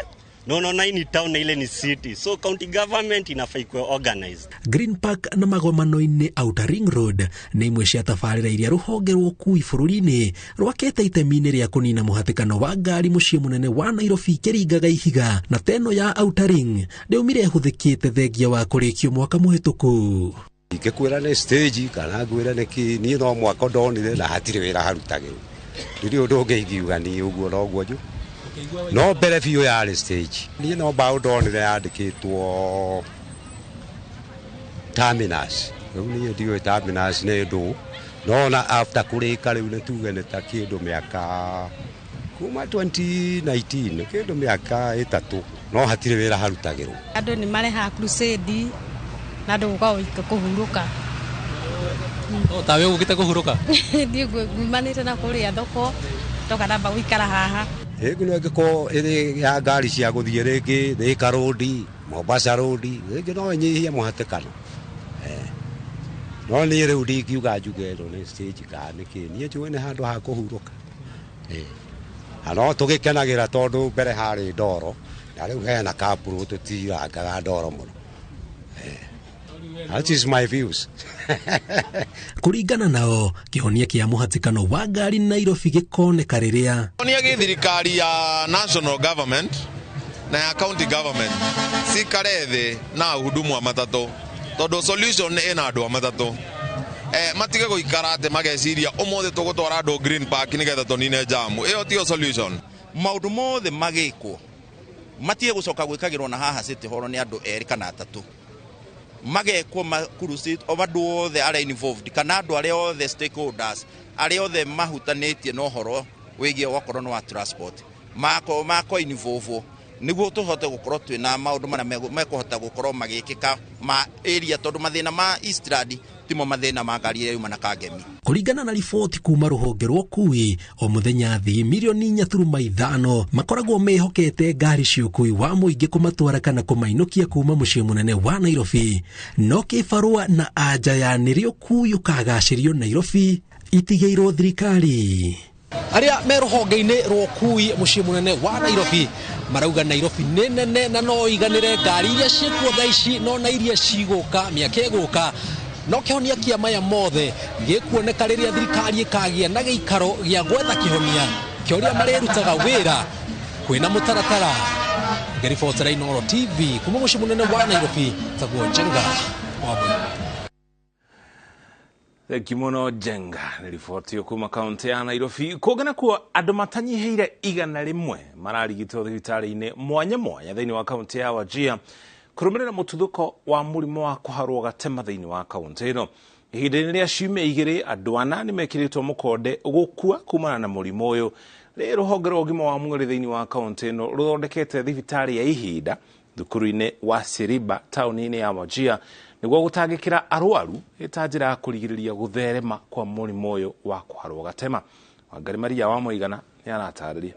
No, no, na ni town na ile ni city. So county government inafaa ikuwe organized. Green Park na magomano-inĩ Outer Ring Road nĩ imwe cia tabarĩra iria rũhonge rwa ũkui bũrũri-inĩ rwakĩte itemi-inĩ rĩa kũnina mũhatĩkano wa ngari mũciĩ mũnene wa Nairobi ikĩringaga ihiga, na teno ya Outer Ring ndĩumire ĩhũthĩkĩte thengia wa kũrĩkio mwaka mũhĩtũku. Ingĩkwĩra nĩ stage kana ngwĩre nĩ kĩ, niĩ no mwaka ndonire na hatirĩ wĩra harutagĩrwo. Ndirĩ ũndũ ũngĩ ingiuga niĩ ũguo noguo njũ. No mbere biũ yarĩ stage. Niĩ no mbaũ ndonire yandĩkĩtwo terminus. Rĩu niĩ ndiũĩ terminus nĩ ndũ. No na after kũrĩka rĩu nĩ tuge nĩ ta kĩndũ mĩaka kuma 2019, kĩndũ mĩaka 3, no hatirĩ wĩra harutagĩrwo. Andũ nĩ marehaga crusade na andũ gũka kũhurũka. No tawe ũgũkĩte kũhurũka? Ndiĩ ngumanĩte na kũrĩa thoko, ndoka ndamba gũikara haha. Ĩngĩ no ĩngĩkorwo ĩrĩ ya ngari cia gũthiĩ rĩngĩ Thika Road, Mombasa Road, rĩngĩ no ĩnyihie mũhatĩkano. No niĩ rĩu ndingiuga njuge ĩno nĩ stage kana nĩkĩ, niĩ njũĩ nĩ handũ ha kũhurũka. Na no tũgĩkenagĩra tondũ mbere harĩ ndoro, na rĩu hena kamburu tũtirangaga ndoro mũno. That is my views. Kũringana nao, kĩhonia kĩa mũhatĩkano wa ngari Nairobi gĩkoneka rĩrĩa kĩhonia gĩ thirikari ya national government na ya county government cikare thĩ na ahudumu a matatũ, tondũ solution ĩna andũ a matatũ. Matige gũikara atĩ mageciria ũmũthĩ tũgũtwara andũ Green Park nĩgetha tũnine jamu. Ĩyo tiyo solution. Maũndũ mothe magĩkwo matige gũcoka gwĩkagĩrwo na haha City Hall nĩ andũ erĩ kana atatũ. Magekwo makurucit o andũ othe arĩa involved kana andũ arĩa othe stakeholders arĩa othe mahutanĩtie na ũhoro wĩgiĩ wakorwo nĩ wa transport mako involve nĩguo tũhote gũkorwo twĩna maũndũ marĩa mekũhota gũkorwo magĩkĩka ma area, tondũ mathĩna ma Eastland timo mathĩna ma ngari ĩrĩa yuma na Kangemi. Kũringana na riboti kuma rũhonge rwa ũkui, o mũthenya thĩ mirioni 4.5 makoragwo mehokete ngari cia ũkui wa mũingĩ kũmatwara kana kũmainũkia kuma mũciĩ mũnene wa Nairobi. No kĩbarũa na anja ya nĩrĩ ũkui ũkagacĩrio Nairobi itigĩirwo thirikari. Arĩa me rũhonge-inĩ rwa ũkui mũciĩ mũnene wa Nairobi marauga Nairobi nĩ nene na no iganĩre ngari iria ciĩkuo thaa ici no na iria cigũka mĩaka ĩgũka. No kĩhonia kĩa maya mothe gĩkuoneka rĩrĩa thirikari ĩkagĩa na gĩikaro gĩa gwetha kĩhonia kĩa ũrĩa marĩrutaga wĩra kwĩna mũtaratara. Ngĩribotera Inooro TV kuma mũciĩ mũnene wa Nairobi, taguo Njenga wa Mũingo. Thengi mũno Njenga nĩ riboti kuma kaunti ya Nairobi. Kũngĩ nakuo andũ matanyihĩire 100 mararigitwo thibitarĩ-inĩ mwanya mwanya thĩinĩ wa kaunti ya Wajir kũrũmĩrĩra mũtuthũko wa mũrimũ wa kũharwo gatema thĩinĩ wa kaunti ĩno. Ihinda-inĩ rĩa ciumia 2 andũ 4 nĩmekĩrĩtwo mũkonde gũkua kumana na mũrimũ ũyũ. Rĩrĩ rũhonge rwa ũgima wa mwĩrĩ thĩinĩ wa kaunti ĩno rũthondekete thibitarĩ ya ihinda thukuru-inĩ wa Siriba taũni-inĩ ya Wajir nĩguo gũtangĩkĩra arwaru ĩta njĩra ya kũrigĩrĩria gũtherema kwa mũrimũ ũyũ wa kũharwo gatema. Wangari Maria wa Mũigana nĩ aratarĩria.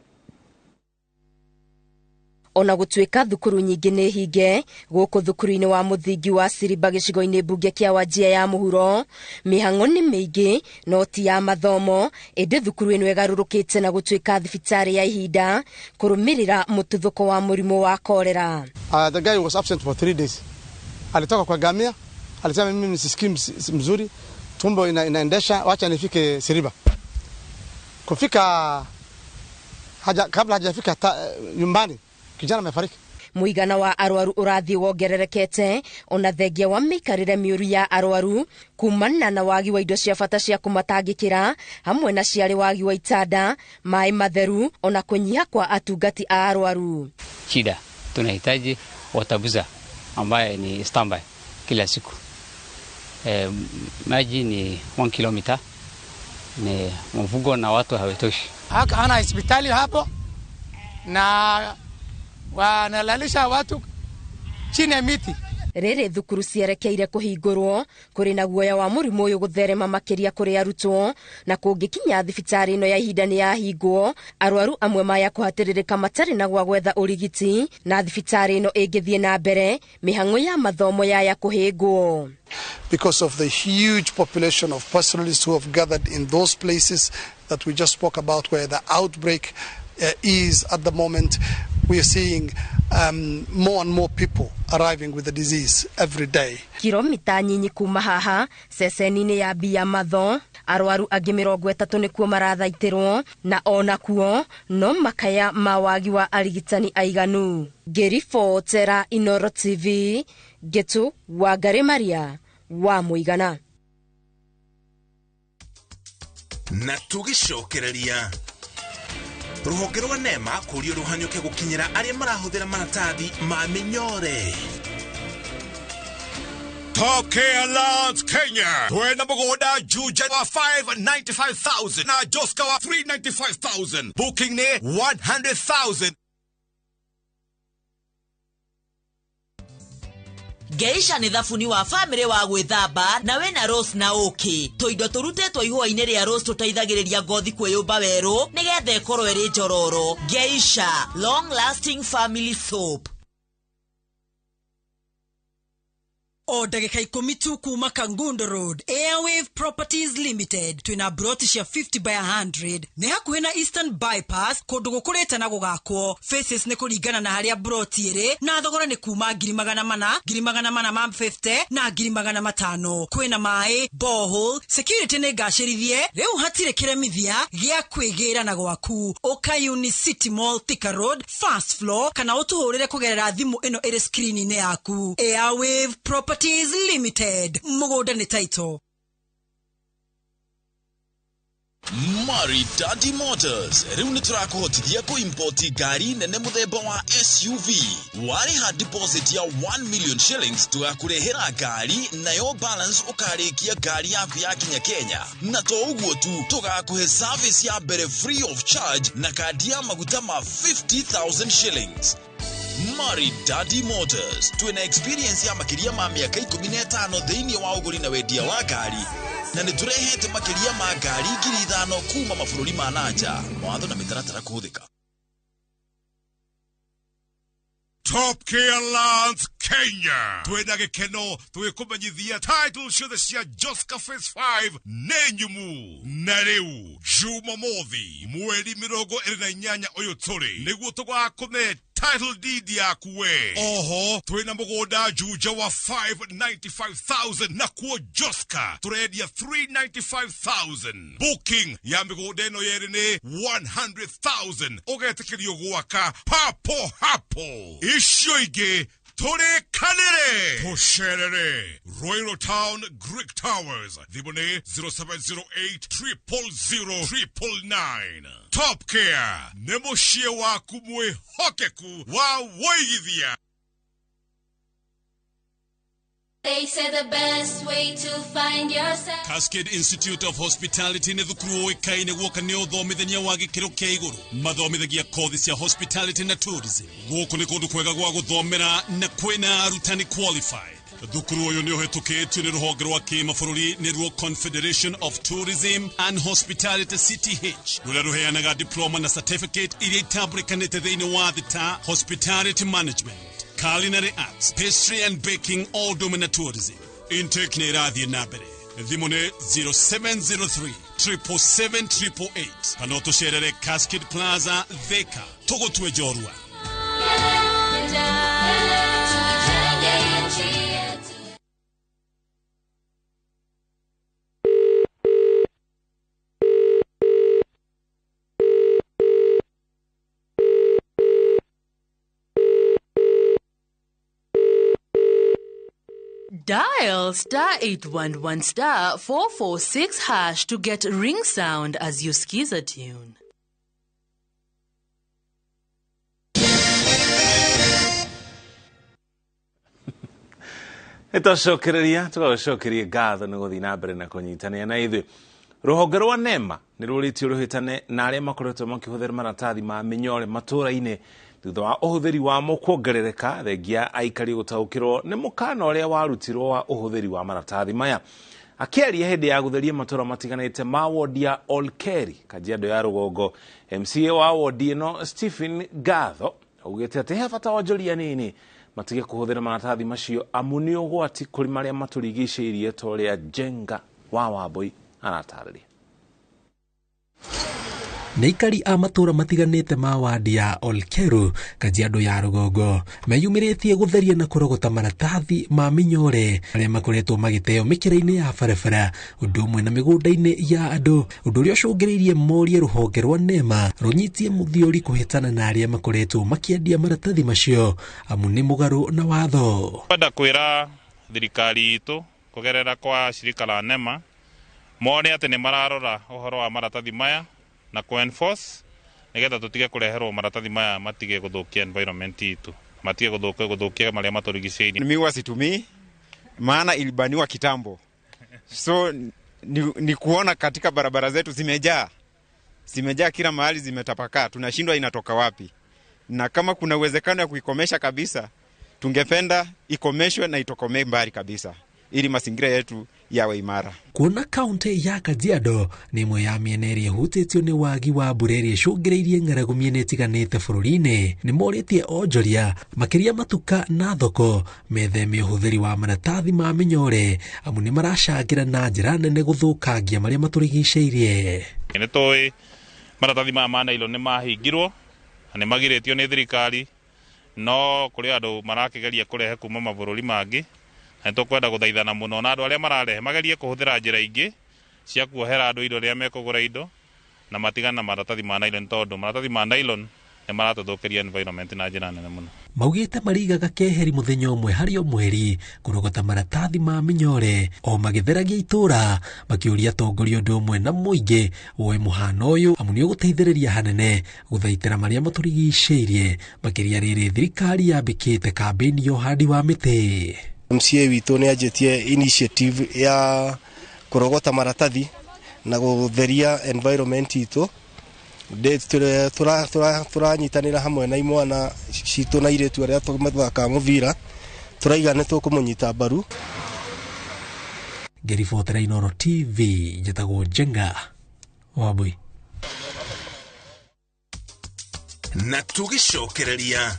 Ona gũtuĩka thukuru nyingĩ nĩ hinge gũkũ thukuru-inĩ wa mũthingi wa Siriba gĩcigo-inĩ mbunge kĩa Wajir ya mũhuro, mĩhang'o nĩ mĩingĩ no ti ya mathomo, ĩndĩ thukuru ĩno ĩgarũrũkĩte na gũtuĩka thibitarĩ ya ihinda kũrũmĩrĩra mũtuthũko wa mũrimũ wa korera. The guy was absent for 3 days. Alitoka kwa gamia, alisema mimi sisikii mzuri, tumbo inaendesha, wacha nifike Siriba. Kufika kabla hajafika nyumbani kijana amefariki. Mũigana wa arwaru ũrathiĩ wongererekete ona thengia wa mĩikarĩre mĩũru ya arwaru kumana na wagi wa indo cia bata cia kũmatangĩkĩra hamwe na ciarĩ wagi wa itanda, maĩ matheru ona kũnyiha kwa atungati a arwaru. Shida tunahitaji watabuza ambaye ni standby kila siku. Maji ni 1 kilomita, ni mvugo na watu hawatoshi. Hana hospitali hapo na wanalalisha watu chini ya miti. Rĩrĩ thukuru cierekeire kũhingũrwo, kũrĩ na guoya wa mũrimũ ũyũ gũtherema makĩria kũrĩ arutwo, na kũngĩkinya thibitarĩ ĩno ya ihinda nĩ yahingwo, arwaru amwe maya kũhatĩrĩrĩka matarĩ na gwa gwetha ũrigiti, na thibitarĩ ĩno ĩngĩthiĩ na mbere mĩhang'o ya mathomo yaya kũhĩngwo. Because of the huge population of pastoralists who have gathered in those places that we just spoke about where the outbreak is at the moment, we are seeing more and more people arriving with the disease every day. Kilomita nyinyi kuma haha ceceni-inĩ ya Bia Matho, arwaru angĩ 30 nĩkuo marathaitĩrwo, na onakuo no makaya ma wagi wa arigitani aiganu. Ngĩribotera Inoro TV, Ngĩtũ Wangari Maria wa Mũigana. Na tũgĩcokereria rũhonge rwa NEMA kũrio rũhanyũke gũkinyĩra arĩa marahũthĩra maratathi ma mĩnyore. Top Care Lands Kenya. Twena mũgũnda Juja wa 595,000 na Joska wa 395,000. Booking nĩ 100,000. Geisha nĩ thabuni wa family wa gwĩthamba na wĩna rose na ũkĩ. Tũindo tũrutĩtwo ihũa-inĩ rĩa rose tũteithagĩrĩria ngothi kwĩyũmba werũ nĩgetha ĩkorwo ĩrĩ njororo. Geisha long lasting family soap. O ndagĩka 10 tu kuma Kangundo Road, Airwave Properties Limited. Twina broti cia 50 by 100 nĩ hakuhĩ na Eastern Bypass, kũndũ gũkũrĩte na gũgakwo. Faces nĩ kũringana na harĩa broti ĩrĩ, na thogora nĩ kuma 400,000, 450,000 na 500,000. Kwĩna maĩ, borehole, security nĩ ngacĩrithie, rĩu hatirĩ kĩremithia gĩa kwĩgĩra na gwaku. Ũka Unicity Mall, Thika Road, first floor, kana ũtũhũrĩre kũgerera thimũ ĩno ĩrĩ screen-inĩ yaku. Airwave Properties Limited. Mũgũnda nĩ title. Maridadi Motors rĩu nĩ tũrakũhotithia kũimpoti ngari nene mũthemba wa SUV. Warĩha deposit ya 1 million shillings tũgakũrehera ngari, nayo balance ũkarĩkia ngari yaku yakinya Kenya. Na to ũguo tu, tũgakũhe service ya mbere free of charge na kandi ya maguta ma 50,000 shillings. Maridadi Motors twĩna experience ya makĩria ma mĩaka 15 thĩinĩ wa ũgũri na wendia wa ngari, na nĩ tũrehete makĩria ma ngari 5,000 kuma mabũrũri ma nanja. Mawatho na mĩtaratara kũhũthĩka. Top Care Lands Kenya. Twĩna gĩkeno twĩkũmenyithia title ciothe cia Joska Phase 5 nĩ nyumu. Na rĩu Jumamothi mweri 28 ũyũ tũrĩ nĩguo tũgakũne title deed yaku we. Oho twĩna mũgũnda Juja wa 595,000 na kuo Joska tũrendia 395,000. Booking ya mĩgũnda ĩno yerĩ nĩ 100,000. Ũgetĩkĩrio gwaka papo hapo. Icio ingĩ tũrĩkanĩre tũcerere Royal Town Greek Towers. Thimũ nĩ 0708 000 999. Top Care nĩ mũciĩ waku mwĩhokeku wa wũigithia. They say the best way to find yourself. Cascade Institute of Hospitality nĩ thukuru ũĩkaine guoka nĩ ũthomithania wa gĩkĩro kĩa igũrũ. Mathomithagia kothi cia hospitality na tourism. Gũkũ nĩ kũndũ kwega gwa gũthomera na kwĩna arutani qualified. Thukuru ũyũ nĩ ũhĩtũkĩtio nĩ rũhonge rwa kĩmabũrũri nĩruo Confederation of Tourism and Hospitality CTH, rũrĩa rũheanaga diploma na certificate iria itambũrĩkanĩte thĩinĩ wa thĩ ta hospitality management, culinary arts, pastry and baking, all domain tourism. Intake nĩ ĩrathiĩ na mbere. Thimũ nĩ 0703 777 888 kana ũtũcerere Cascade Plaza, Thika. Tũgũtue njorua. Dial star 811 star 446 hash to get ring sound as you skiza tune. Nĩtwacokereria tũgagũcokeria ngatho nĩ gũthiĩ na mbere na kũnyitanĩra na ithuĩ. Rũhonge rwa NEMA nĩ rũrĩtio rũhĩtane na arĩa makoretwo makĩhũthĩra maratathi ma mĩnyore matũũra-inĩ Thutha wa ũhũthĩri wamo kuongerereka, thengia aikari gũtaũkĩrwo nĩ mũkana ũrĩa warutirwo wa ũhũthĩri wa maratathi maya. Akĩaria hĩndĩ ya gũtheria matũra matiganĩte ma wodi ya Olkeri, Kajiado ya Rũgongo, MCA wa wodi ĩno Stephen Gatho augĩte atĩ he bata wonjoria nini matige kũhũthĩra maratathi macio amu nĩ ũgwati kũrĩ marĩa matũrigicĩirie ta ũrĩa Njenga wa Wambui aratarĩria. Nĩ aikari a matũra matiganĩte ma wadi ya Olkeru, Kajiado ya Rũgongo, meyumĩrĩtie gũtheria na kũrogota maratathi ma mĩnyore arĩa makoretwo magĩteo mĩkĩra-inĩ ya barabara, ũndũ ũmwe na mĩgũnda-inĩ ya andũ, ũndũ ũrĩa ũcũngĩrĩirie morie rũhonge rwa NEMA rũnyitie mũthiori kũhĩtana na arĩa makoretwo makĩendia maratathi macio amu nĩ mũgarũ na watho. Kwenda kwĩra thirikari itũ kũgerera kwa shirika la NEMA mone atĩ nĩ mararora ũhoro wa maratathi maya na ku enforce nigetha tutige kureherwo maratathi maya matige guthukia environment itu, matige guthukia maria maturigicĩirie. Mimi huwa situmii, maana ilibaniwa kitambo, so ni kuona katika barabara zetu zimejaa kila mahali, zimetapakaa, tunashindwa inatoka wapi. Na kama kuna uwezekano ya kuikomesha kabisa, tungependa ikomeshwe na itokomee mbali kabisa ili mazingira yetu yawe imara. Kuona kaunti ya Kajiado nĩ ĩmwe ya mĩena ĩrĩa ĩhutĩtio nĩ wagi wa mbura ĩrĩa ĩcũngĩrĩirie ng'aragu mĩena ĩtiganĩte bũrũri-inĩ, nĩ morĩtie onjoria makĩria matuka na thoko metheme ũhũthĩri wa maratathi ma mĩnyore amu nĩ maracangĩra na njĩra nene gũthũkangia marĩa matũrigicĩirie. Nĩ tũĩ maratathi maya ma nylon nĩ mahingirwo na nĩ magirĩtio nĩ thirikari, no kũrĩ andũ marakĩgeria kũrehe kuma mabũrũri mangĩ. Na tũkwenda gũthaithana mũno na andũ arĩa mararehe magerie kũhũthĩra njĩra ingĩ cia kuohera andũ indo rĩrĩa mekũgũra indo, na matigane na maratathi ma nylon, tondũ maratathi ma nylon nĩ maratũthũkĩria environment na njĩra nene mũno. Maugĩte marigaga keheri mũthenya ũmwe harĩ o mweri kũrogota maratathi ma mĩnyore o magĩtheragia itũra, makĩũria atongoria ũndũ ũmwe na mũingĩ woe mũhano ũyũ amu nĩ ũgũteithĩrĩria hanene gũthaitĩra marĩa matũrigicĩirie, makĩria rĩrĩ thirikari yambĩkĩte kambĩini ya ũhandi wa mĩtĩ. MCA witũ nĩ anjĩtie initiative ya kũrogota maratathi na gũtheria environment itũ. Tũranyitanĩra hamwe na imwana citũ na airĩtu arĩa mathakaga mũbira, tũraiga nĩ tũkũmũnyita mbaru. Ngĩribotera Inooro TV, njĩtagwo Njenga Wambui. Na tũgĩcokereria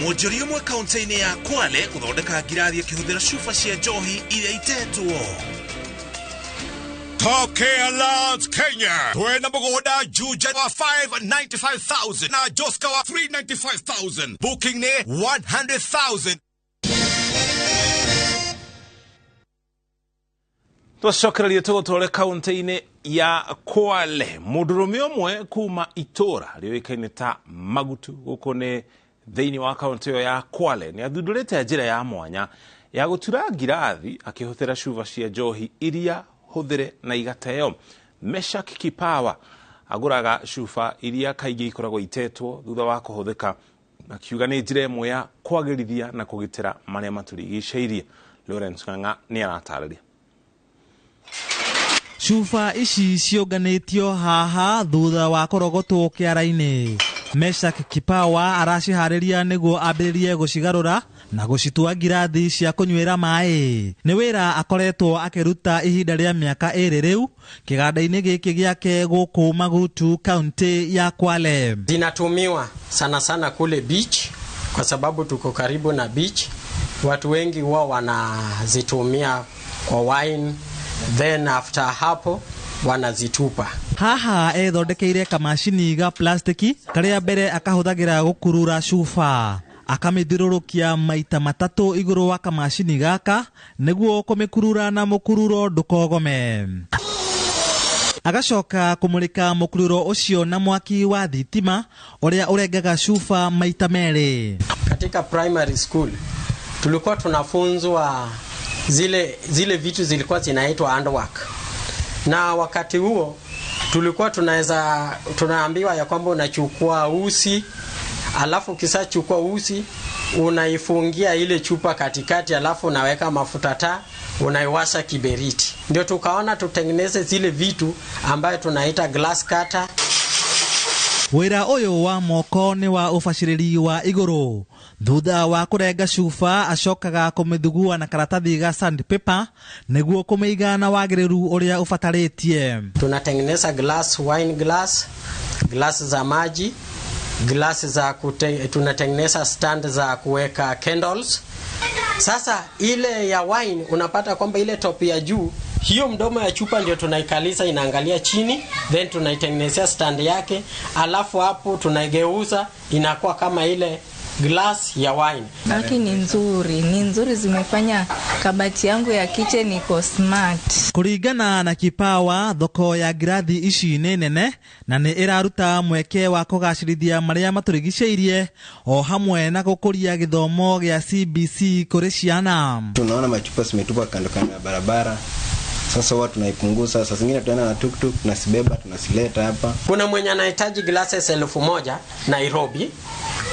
mwonjoria ũmwe kaunti-inĩ ya Kwale gũthondeka ngirathi akĩhũthĩra cuba cia njohi iria itetwo. Top Care Lands Kenya twena mũgũnda Juja wa 595,000 na Joska wa 395,000, booking nĩ 100,000. Twacokereria tũgũtware kaunti-inĩ ya Kwale. Mũndũrũme ũmwe kuma itũra rĩũĩkaine ta Magutu gũkũ nĩ thĩinĩ wa kaunti ĩyo ya Kwale nĩ athundũrĩte njĩra ya mwanya ya gũtura ngirathi akĩhũthĩra cuba cia njohi iria hũthĩre na igateo. Meshak Kipawa agũraga cuba iria kaingĩ ikoragwo itetwo thutha wa kũhũthĩka, akiuga nĩ njĩra ĩmwe ya kwagĩrithia na kũgitĩra marĩa matũrigicĩirie. Lawrence Ng'ang'a nĩ aratarĩria. Cuba ici ciũnganĩtio haha thutha wa kũrogotwo kĩara-inĩ. Meshak Kipawa araciharĩria nĩguo ambĩrĩrie gũcigarũra na gũcitua ngirathi cia kũnyuĩra maĩ. Nĩ wĩra akoretwo akĩruta ihinda rĩa mĩaka 2 rĩu kĩganda-inĩ gĩkĩ gĩake gũkũ Magutu, kaunti ya Kwale. Zinatumiwa sana sana kule beach kwa sababu tuko karibu na beach. Watu wengi huwa wanazitumia kwa wine, then after hapo wanazitupa. Haha ethondekeire kamacini ga plastiki karia mbere akahũthagĩra gũkurura cuba, akamĩthiũrũrũkia maita 3 igũrũ wa kamacini gaka nĩguo kũmĩkurura na mũkururo ndũkogome. Agacoka kũmũrĩka mũkururo ũcio na mwaki wa thitima ũrĩa ũrengaga cuba maita 2. Katika primary school tulikuwa tunafunzwa zile vitu zilikuwa zinaitwa handwork. Na wakati huo tulikuwa tunaambiwa ya kwamba unachukua usi, alafu ukishachukua usi unaifungia ile chupa katikati, alafu unaweka mafuta taa, unaiwasha kiberiti. Ndio tukaona tutengeneze zile vitu ambayo tunaita glass cutter. Wĩra ũyũ wa moko nĩ wa ũbacĩrĩri wa igũrũ. Thutha wa kũrenga cuba acokaga kũmĩthugua na karatathi ga sandpaper nĩguo kũmĩiga na wagĩrĩru ũrĩa ũbatarĩtie. Tunatengeneza glass, wine glass, glass za maji, glass za tunatengeneza stand za kuweka candles. Sasa ile ya wine unapata kwamba ile top ya juu, hiyo mdomo ya chupa ndio tunaikaliza inaangalia chini, then tunaitengenezea stand yake, alafu hapo tunaigeuza inakuwa kama ile glass ya wine. Haki ni nzuri, zimefanya kabati yangu ya kitchen iko smart. Kuringana na Kipawa, thoko ya ngirathi ici nĩ nene na nĩ ĩraruta mweke wa kũgacĩrithia marĩa matũrigicĩirie o hamwe na gũkũria gĩthomo gĩa CBC kũrĩ ciana. Tunaona machupa zimetupwa kando kando ya barabara. Sasa huwa tunaipunguza, saa zingine tunaenda na tuktuk, tunasibeba, tunasileta hapa. Kuna mwenye anahitaji glasses 1000 Nairobi,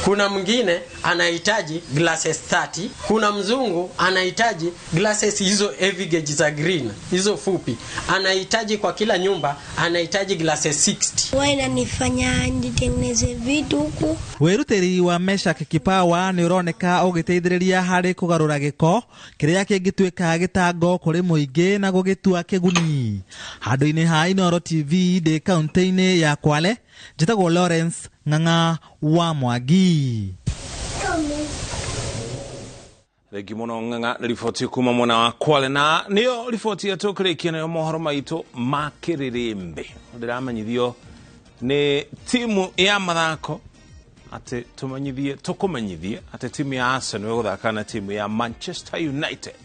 kuna mwingine anahitaji glasses 30, kuna mzungu anahitaji glasses hizo heavy gauge za green, hizo fupi. Anahitaji kwa kila nyumba, anahitaji glasses 60. Huwa inanifanya nitengeneze vitu huku. Wĩrutĩri wa Meshak Kipawa nĩ ũroneka ũgĩteithĩrĩria harĩ kũgarũra gĩko kĩrĩa kĩngĩtuĩka gĩtango kũrĩ mũingĩ na gũgĩtua kĩguni. Handũ-inĩ ha Inooro TV ndĩ kaunti-inĩ ya Kwale, njĩtagwo Lawrence Ng'ang'a wa Mwangi. Thengi mũno Ng'ang'a nĩ riboti kuma mwena wa Kwale, na nĩyo riboti ya tũkũrĩkia nayo mohoro maitũ ma kĩrĩrĩmbĩ. Ndĩramenyithio nĩ timu ya mathako atĩ tũkũmenyithie atĩ timu ya Arsenal ĩgũthaka na timu ya Manchester United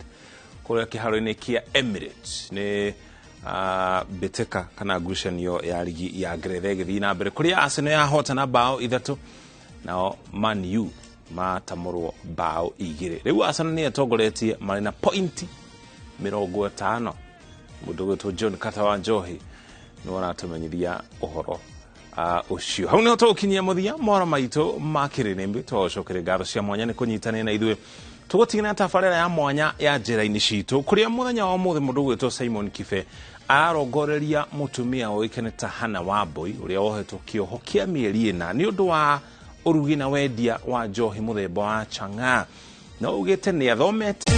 kũrĩa kĩharo-inĩ kĩa Emirates. Nĩ mbĩtĩka kana ngucanio ya ligi ya Ngeretha ĩgĩthiĩ na mbere kũrĩa Arsenal yahotana bao 3 nao Man U matamũrwo bao 2. Rĩu Arsenal nĩ ĩtongoretie marĩ na pointi 50. Mũndũ ũgwĩtwo John Kata wa Njohi nĩwe ũratũmenyithia ũhoro ũcio. Hau nĩho tũgũkinyia mũthia mohoro maitũ ma kĩrĩrĩmbĩ. Tũgũcokeria ngatho cia mwanya nĩ kũnyitanĩra na ithuĩ. Tũgũtigana tabarĩra ya mwanya ya njĩra-inĩ citũ kũrĩa mũthenya wa ũmũthĩ mũndũ ũgwĩtwo Simon Kibe ararongoreria mũtumia ũĩkaine ta Hannah Wambui ũrĩa wohetwo kĩoho kĩa mĩeri 4 nĩ ũndũ wa ũrugi na wendia wa njohi mũthemba wa chang'aa. No ugĩte nĩ athomete.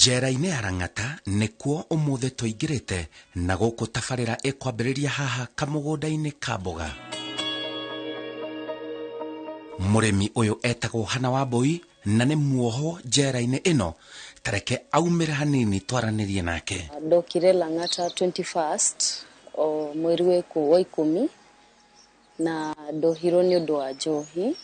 Njera-inĩ ya Lang'ata nĩkuo ũmũthĩ tũingĩrĩte na gũkũ tabarĩra ĩkwambĩrĩria haha kamũgũnda-inĩ ka mboga. Mũrĩmi ũyũ etagwo Hannah Wambui na nĩ muoho njera-inĩ ĩno. Tareke aumĩre hanini twaranĩrie nake. Ndokire Lang'ata 21st o mweri wa 10 na ndohirwo nĩ ũndũ wa njohi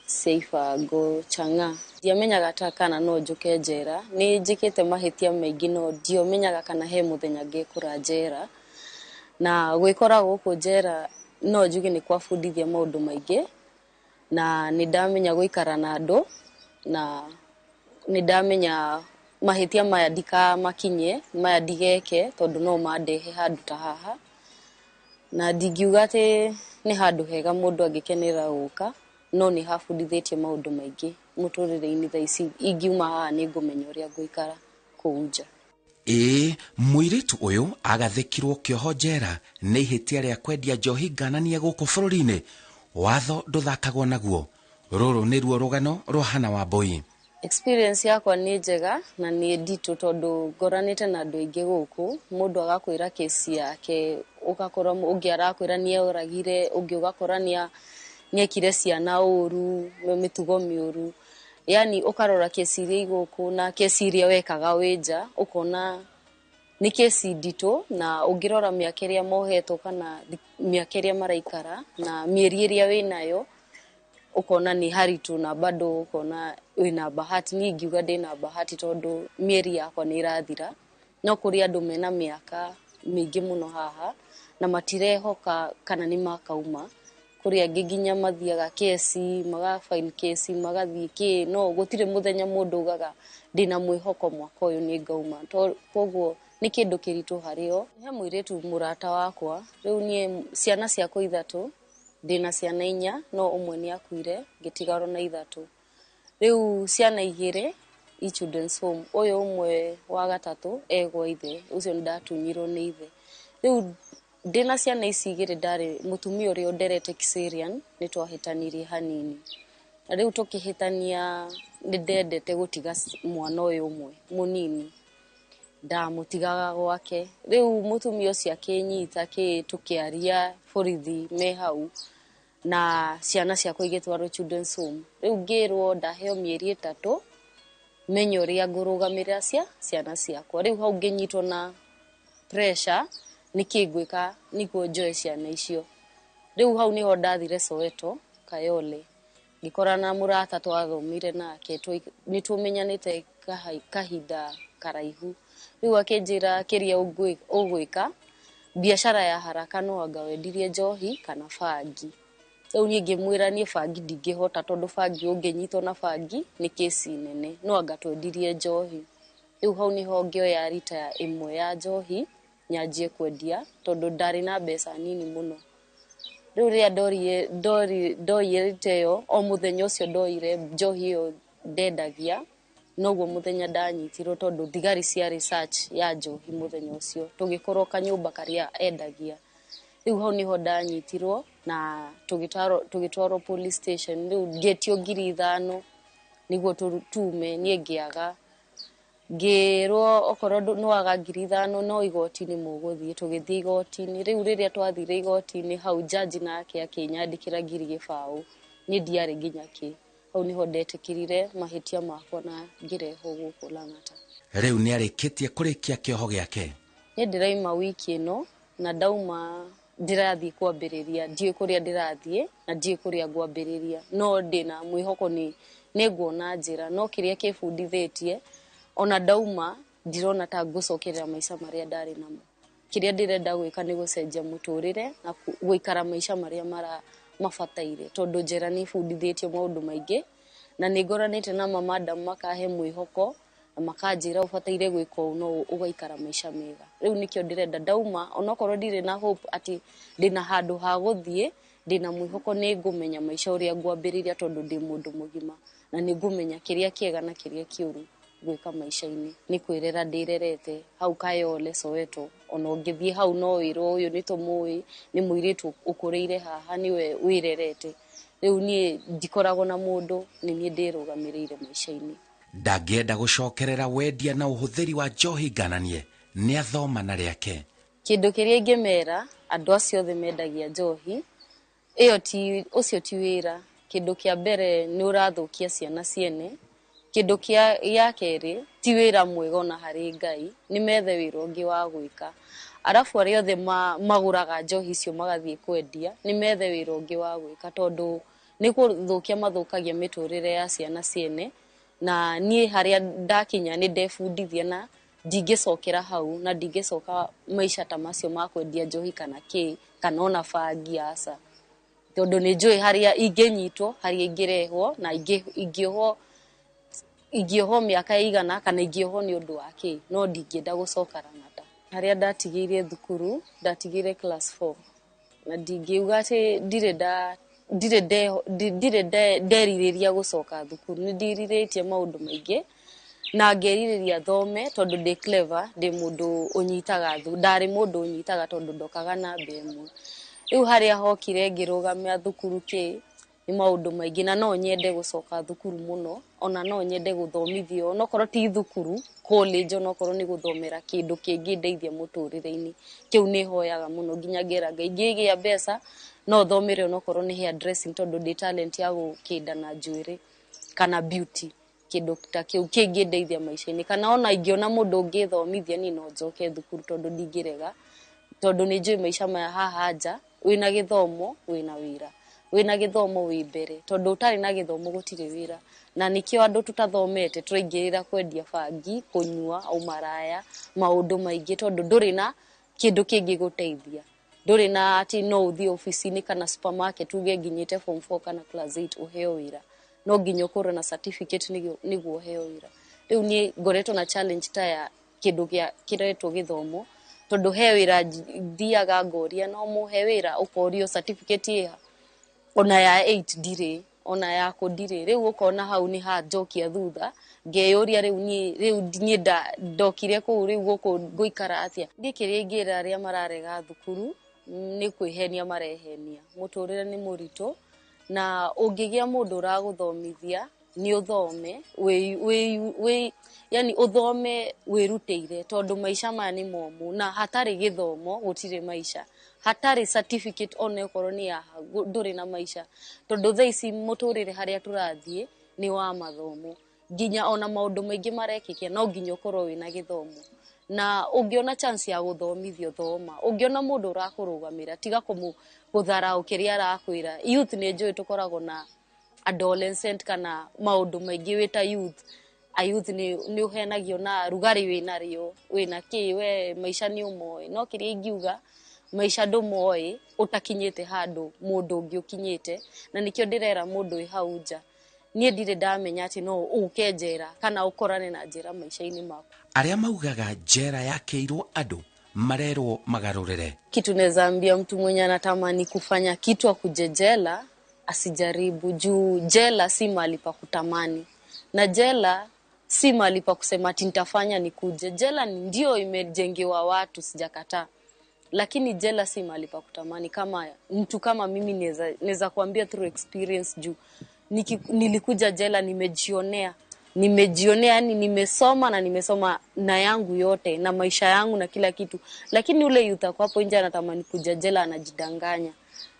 ceibango chang'aa. Ndiamenyaga ta kana no njoke njera, nĩ njĩkĩte mahĩtia maingĩ no ndiomenyaga kana he mũthenya ngĩkũra njera. Na gwĩkora gũkũ njera no njuge nĩ kwabundithia maũndũ maingĩ, na nĩ ndamenya gũikara na andũ, na nĩ ndamenya mahĩtia maya ndikamakinyie, maya ndigeke tondũ no mandehe handũ ta haha. Na ndingiuga atĩ nĩ handũ hega mũndũ angĩkenera gũka, no nĩ habundithĩtie maũndũ maingĩ mũtũrĩre-inĩ. Thaa ici ingiuma haha nĩ ngũmenya ũrĩa ngũikara kũu nja. Ĩĩ, mũirĩtu ũyũ agathĩkirwo kĩoho njera nĩ ihĩtia rĩa kwendia njohi ngananie gũkũ bũrũri-inĩ. Watho ndũthakagwo naguo. Rũrũ nĩruo rũgano rwa Hannah Wambui. Experience yakwa nĩ njega na nĩ nditũ tondũ ngoranĩte na andũ aingĩ gũkũ. Mũndũ agakwĩra kesi yake, ũgakora ũngĩ arakwĩra nĩ oragire, ũngĩ ũgakora nĩekire ciana ũru, mĩtugo mĩũru. Yani ũkarora kesi iria igũkũ na kesi iria wekaga wĩ nja, ũkona nĩ kesi nditũ, na ũngĩrora mĩaka ĩrĩa mohetwo kana mĩaka ĩrĩa maraikara na mĩeri ĩrĩa wĩnayo, ũkona nĩ haritũ, na bado ũkona wĩna bahati. Niĩ ingiuga ndĩna bahati tondũ mĩeri yakwa nĩ ĩrathira, no kũrĩ andũ mena mĩaka mĩingĩ mũno haha na matirehoka kana nĩ makauma. Kũrĩ angĩ nginya mathiaga kesi, maga file kesi, magathiĩ kĩ, no gũtirĩ mũthenya mũndũ ugaga ndĩna mwĩhoko mwaka ũyũ nĩ ngauma. Koguo nĩ kĩndũ kĩritũ harĩ o. He mũirĩtu mũrata wakwa, rĩu niĩ ciana ciakwa ithatũ, ndĩna ciana inya, no ũmwe nĩ akuire, ngĩtigarwo na ithatũ. Rĩu ciana igĩrĩ i children's home, ũyũ ũmwe wa gatatũ e gwa ithe, ũcio nĩ ndatunyirwo nĩ ithe. Rĩu ndĩna ciana ici igĩrĩ ndarĩ mũtumia ũrĩa ũnderete Kiserian, nĩ twahĩtanirie hanini. Na rĩu tũkĩhĩtania nĩ ndendete gũtiga mwana ũyũ ũmwe mũnini, ndamũtigaga gwake. Rĩu mũtumia ũcio akĩnyita kĩ, tũkĩaria borithi me hau, na ciana ciakwa igĩtwarwo children's home. Rĩu ngĩrwo ndaheo mĩeri 3 menye ũrĩa ngũrũgamĩrĩra ciana ciakwa. Rĩu hau ngĩnyitwo na pressure, nĩkĩ ngwĩka nĩguo njoe ciana icio. Rĩu hau nĩho ndathire Soweto, Kayole, ngĩkora na mũrata twathomire nake, nĩ tũmenyanĩte kahinda karaihu. Rĩu akĩnjĩra kĩrĩa ũgwĩka, biacara ya haraka no anga wendirie njohi kana bangi. Rĩu niĩ ngĩmwĩra niĩ bangi ndingĩhota, tondũ bangi ũngĩnyitwo na bangi nĩ kesi nene, no anga twendirie njohi. Rĩu hau nĩho ngĩoya rita ĩmwe ya njohi nyanjie kwendia, tondũ ndarĩ na mbeca nini mũno. Rĩu rĩrĩa ndoire rita ĩyo, o mũthenya ũcio ndoire njohi ĩyo ndendagia, noguo mũthenya ndanyitirwo, tondũ thigari cia research ya njohi mũthenya ũcio, tũgĩkorwo kanyũmba karĩa endagia. Rĩu hau nĩho ndanyitirwo na tũgĩtwarwo police station. Rĩu ngĩtio 5,000 nĩguo tume, niĩ ngĩaga. Ngĩrwo okorwo nĩwaga 5,000 no igoti-inĩ mũgũthiĩ. Tũgĩthiĩ igoti-inĩ. Rĩu rĩrĩa twathire igoti-inĩ hau jaji nake akĩnyandĩkĩra 0.20, niĩ ndiarĩ nginya kĩ. Hau nĩho ndetĩkĩrire mahĩtia makwa na ngĩrehwo gũkũ Lang'ata. Rĩu nĩarĩkĩtie kũrĩkia kĩoho gĩake. Niĩ ndĩraima wiki ĩno na ndauma ndĩrathiĩ kwambĩrĩria, ndiũĩ kũrĩa ndĩrathiĩ na ndiũĩ kũrĩa ngwambĩrĩria, no ndĩna mwĩhoko nĩ nguona njĩra. No kĩrĩa kĩbundithĩtie, ona ndauma ndirona ta ngũcokerera maica marĩa ndarĩ namo. Kĩrĩa ndĩrenda gwĩka nĩ gũcenjia mũtũrĩre na gũikara maica marĩa mabataire, tondũ njera nĩ ibundithĩtie maũndũ maingĩ, na nĩ ngoranĩte na mamadam makahe mwĩhoko na makanjĩra ũbataire gwĩka ũũ no ũgaikara maica mega. Rĩu nĩkĩo ndĩrenda ndauma, onokorwo ndirĩ na hope atĩ ndĩna handũ ha gũthiĩ, ndĩna mwĩhoko nĩ ngũmenya maica ũrĩa ngwambĩrĩria, tondũ ndĩ mũndũ mũgima na nĩ ngũmenya kĩrĩa kĩega na kĩrĩa kĩũru gwĩka maica-inĩ. Nĩ kwĩrera ndĩrerete hau Kayole Soweto, ona ũngĩthiĩ hau no wĩrwo ũyũ nĩ tũmũĩ, nĩ mũirĩtu ũkũrĩire haha, nĩwe wĩrerete. Rĩu niĩ ndikoragwo na mũndũ, nĩ niĩ ndĩrũgamĩrĩire maica-inĩ. Ndangĩenda gũcokerera wendia na ũhũthĩri wa njohi ngananie, nĩ athoma na rĩake. Kĩndũ kĩrĩa ingĩmera andũ acio othe mendagia njohi, ĩyo ti, ũcio ti wĩra. Kĩndũ kĩa mbere nĩ ũrathũkia ciana ciene. Kĩndũ gĩa kerĩ ti wĩra mwega ona harĩ Ngai, nĩ methe wĩra ũngĩ wa gwĩka. Arabu arĩa othe magũraga njohi icio magathiĩ kwendia, nĩ methe wĩra ũngĩ wa gwĩka, tondũ nĩ gũthũkia mathũkagia mĩtũrĩre ya ciana ciene. Na niĩ harĩa ndakinya nĩ ndebundithia na ndingĩcokera hau, na ndingĩcoka maica ta macio ma kwendia njohi kana kĩ, kana ona bangi, aca. Tondũ nĩ njũĩ harĩa ingĩnyitwo, harĩa ingĩrehwo, na ingĩohwo mĩaka ĩigana, kana ingĩohwo nĩ ũndũ wa kĩ, no ndingĩenda gũcoka Lang'ata. Harĩa ndatigĩire thukuru, ndatigĩire class 4. Na ndingiuga atĩ ndirĩ nderirĩria gũcoka thukuru. Nĩ ndirirĩtie maũndũ maingĩ na ngerirĩria thome, tondũ ndĩ clever, ndĩ mũndũ ũnyitaga ndarĩ mũndũ ũnyitaga tondũ ndokaga namba ĩmwe. Rĩu harĩa hokire ngĩrũgamia thukuru kĩ, nĩ maũndũ maingĩ, na no nyende gũcoka thukuru mũno, ona no nyende gũthomithio, onokorwo ti thukuru, college, onokorwo nĩ gũthomera kĩndũ kĩngĩndeithia mũtũrĩre-inĩ. Kĩu nĩ hoyaga mũno nginya ngera Ngai ingĩgĩa mbeca no thomere onokorwo nĩ hair dressing, tondũ ndĩ talent ya gũkĩnda na njuĩrĩ kana beauty, kĩndũ ta kĩu kĩngĩndeithia maica-inĩ. Kana ona ingĩona mũndũ ũngĩthomithia niĩ no njoke thukuru, tondũ ndingĩrega, tondũ nĩ njũĩ maica maya haha nja, wĩna gĩthomo wĩna wĩra, wĩna gĩthomo wĩ mbere, tondũ ũtarĩ na gĩthomo gũtirĩ wĩra. Na nĩkĩo andũ tũtathomete tũraingĩrĩra kwendia bangi, kũnyua, ũmaraya, maũndũ maingĩ, tondũ ndũrĩ na kĩndũ kĩngĩgũteithia. Ndũrĩ na atĩ no ũthiĩ obici-inĩ kana supermarket uge nginyĩte form 4 kana class 8 ũheo wĩra. No nginya ũkorwo na certificate nĩguo ũheo wĩra. Rĩu niĩ ngoretwo na challenge ta ya kĩndũ gĩa kĩretwo gĩthomo, tondũ he wĩra thiaga ngoria no mũhe wĩra, ũkorio certificate ĩha, ona ya 8 ndirĩ, ona yakũ ndirĩ. Rĩu ũkona hau nĩ hanjokia thutha, ngeyũria rĩu niĩ rĩu niĩ ndokire kũu, rĩu gũkũ ngũikara atĩa. Niĩ kĩrĩa ingĩra arĩa mararega thukuru nĩ kwĩhenia marehenia. Mũtũrĩre nĩ mũritũ, na ũngĩgĩa mũndũ ũragũthomithia nĩ ũthome, yani ũthome wĩrutĩire, tondũ maica maya nĩ momũ, na hatarĩ gĩthomo gũtirĩ maica. Hatarĩ certificate ona okorwo nĩ ya ndũrĩ na maica, tondũ thaa ici mũtũrĩre harĩa tũrathiĩ nĩ wa mathomo. Nginya ona maũndũ maingĩ marekĩka no nginya ũkorwo wĩna gĩthomo. Na ũngĩona chance ya gũthomithio thoma, ũngĩona mũndũ ũrakũrũgamĩra tiga gũtharaũ kĩrĩa arakwĩra. Youth nĩ njũĩ tũkoragwo na adolescent kana maũndũ maingĩ wĩ ta youth. A youth nĩ ũhenagio na rugarĩ wĩnarĩo, wĩna kĩ, we maica nĩ ũmoĩ. No kĩrĩa ingiuga, maica ndũmoĩ ũtakinyĩte handũ mũndũ ũngĩ ũkinyĩte, na nĩkĩo ndĩrera mũndũ wĩ hau nja, niĩ ndirĩ ndamenya atĩ no ũke njera kana ũkorane na njera maica-inĩ maku. Arĩa maugaga njera yakĩirwo andũ marerwo magarũrĩre. Kitu naweza ambia mtu mwenye anatamani kufanya kitu akuje jela, asijaribu, juu jela si mahali pa kutamani, na jela si mahali pa kusema ati nitafanya nikuje. Jela ndio imejengewa watu, sijakataa, lakini jela si mahali pa kutamani. Kama mtu kama mimi naweza kuambia through experience, juu nilikuja jela nimejionea, yani nimesoma na nimesoma na yangu yote na maisha yangu na kila kitu. Lakini ule youth ako hapo nje anatamani kuja jela, anajidanganya.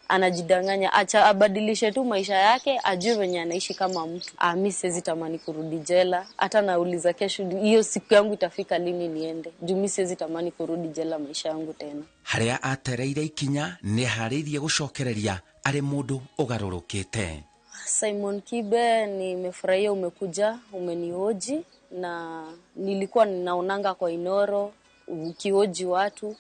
Anajidanganya, acha abadilishe tu maisha yake, ajue venye anaishi kama mtu. Mimi siwezi tamani kurudi jela, hata nauliza kesho hiyo siku yangu itafika lini niende, juu mimi siwezi tamani kurudi jela maisha yangu tena. Haria atereire ikinya nĩ harĩirie gũcokereria arĩ mũndũ ũgarũrũkĩte. Simon Kibe, nimefurahia umekuja, umenihoji, na nilikuwa ninaonanga kwa Inoro ukihoji watu.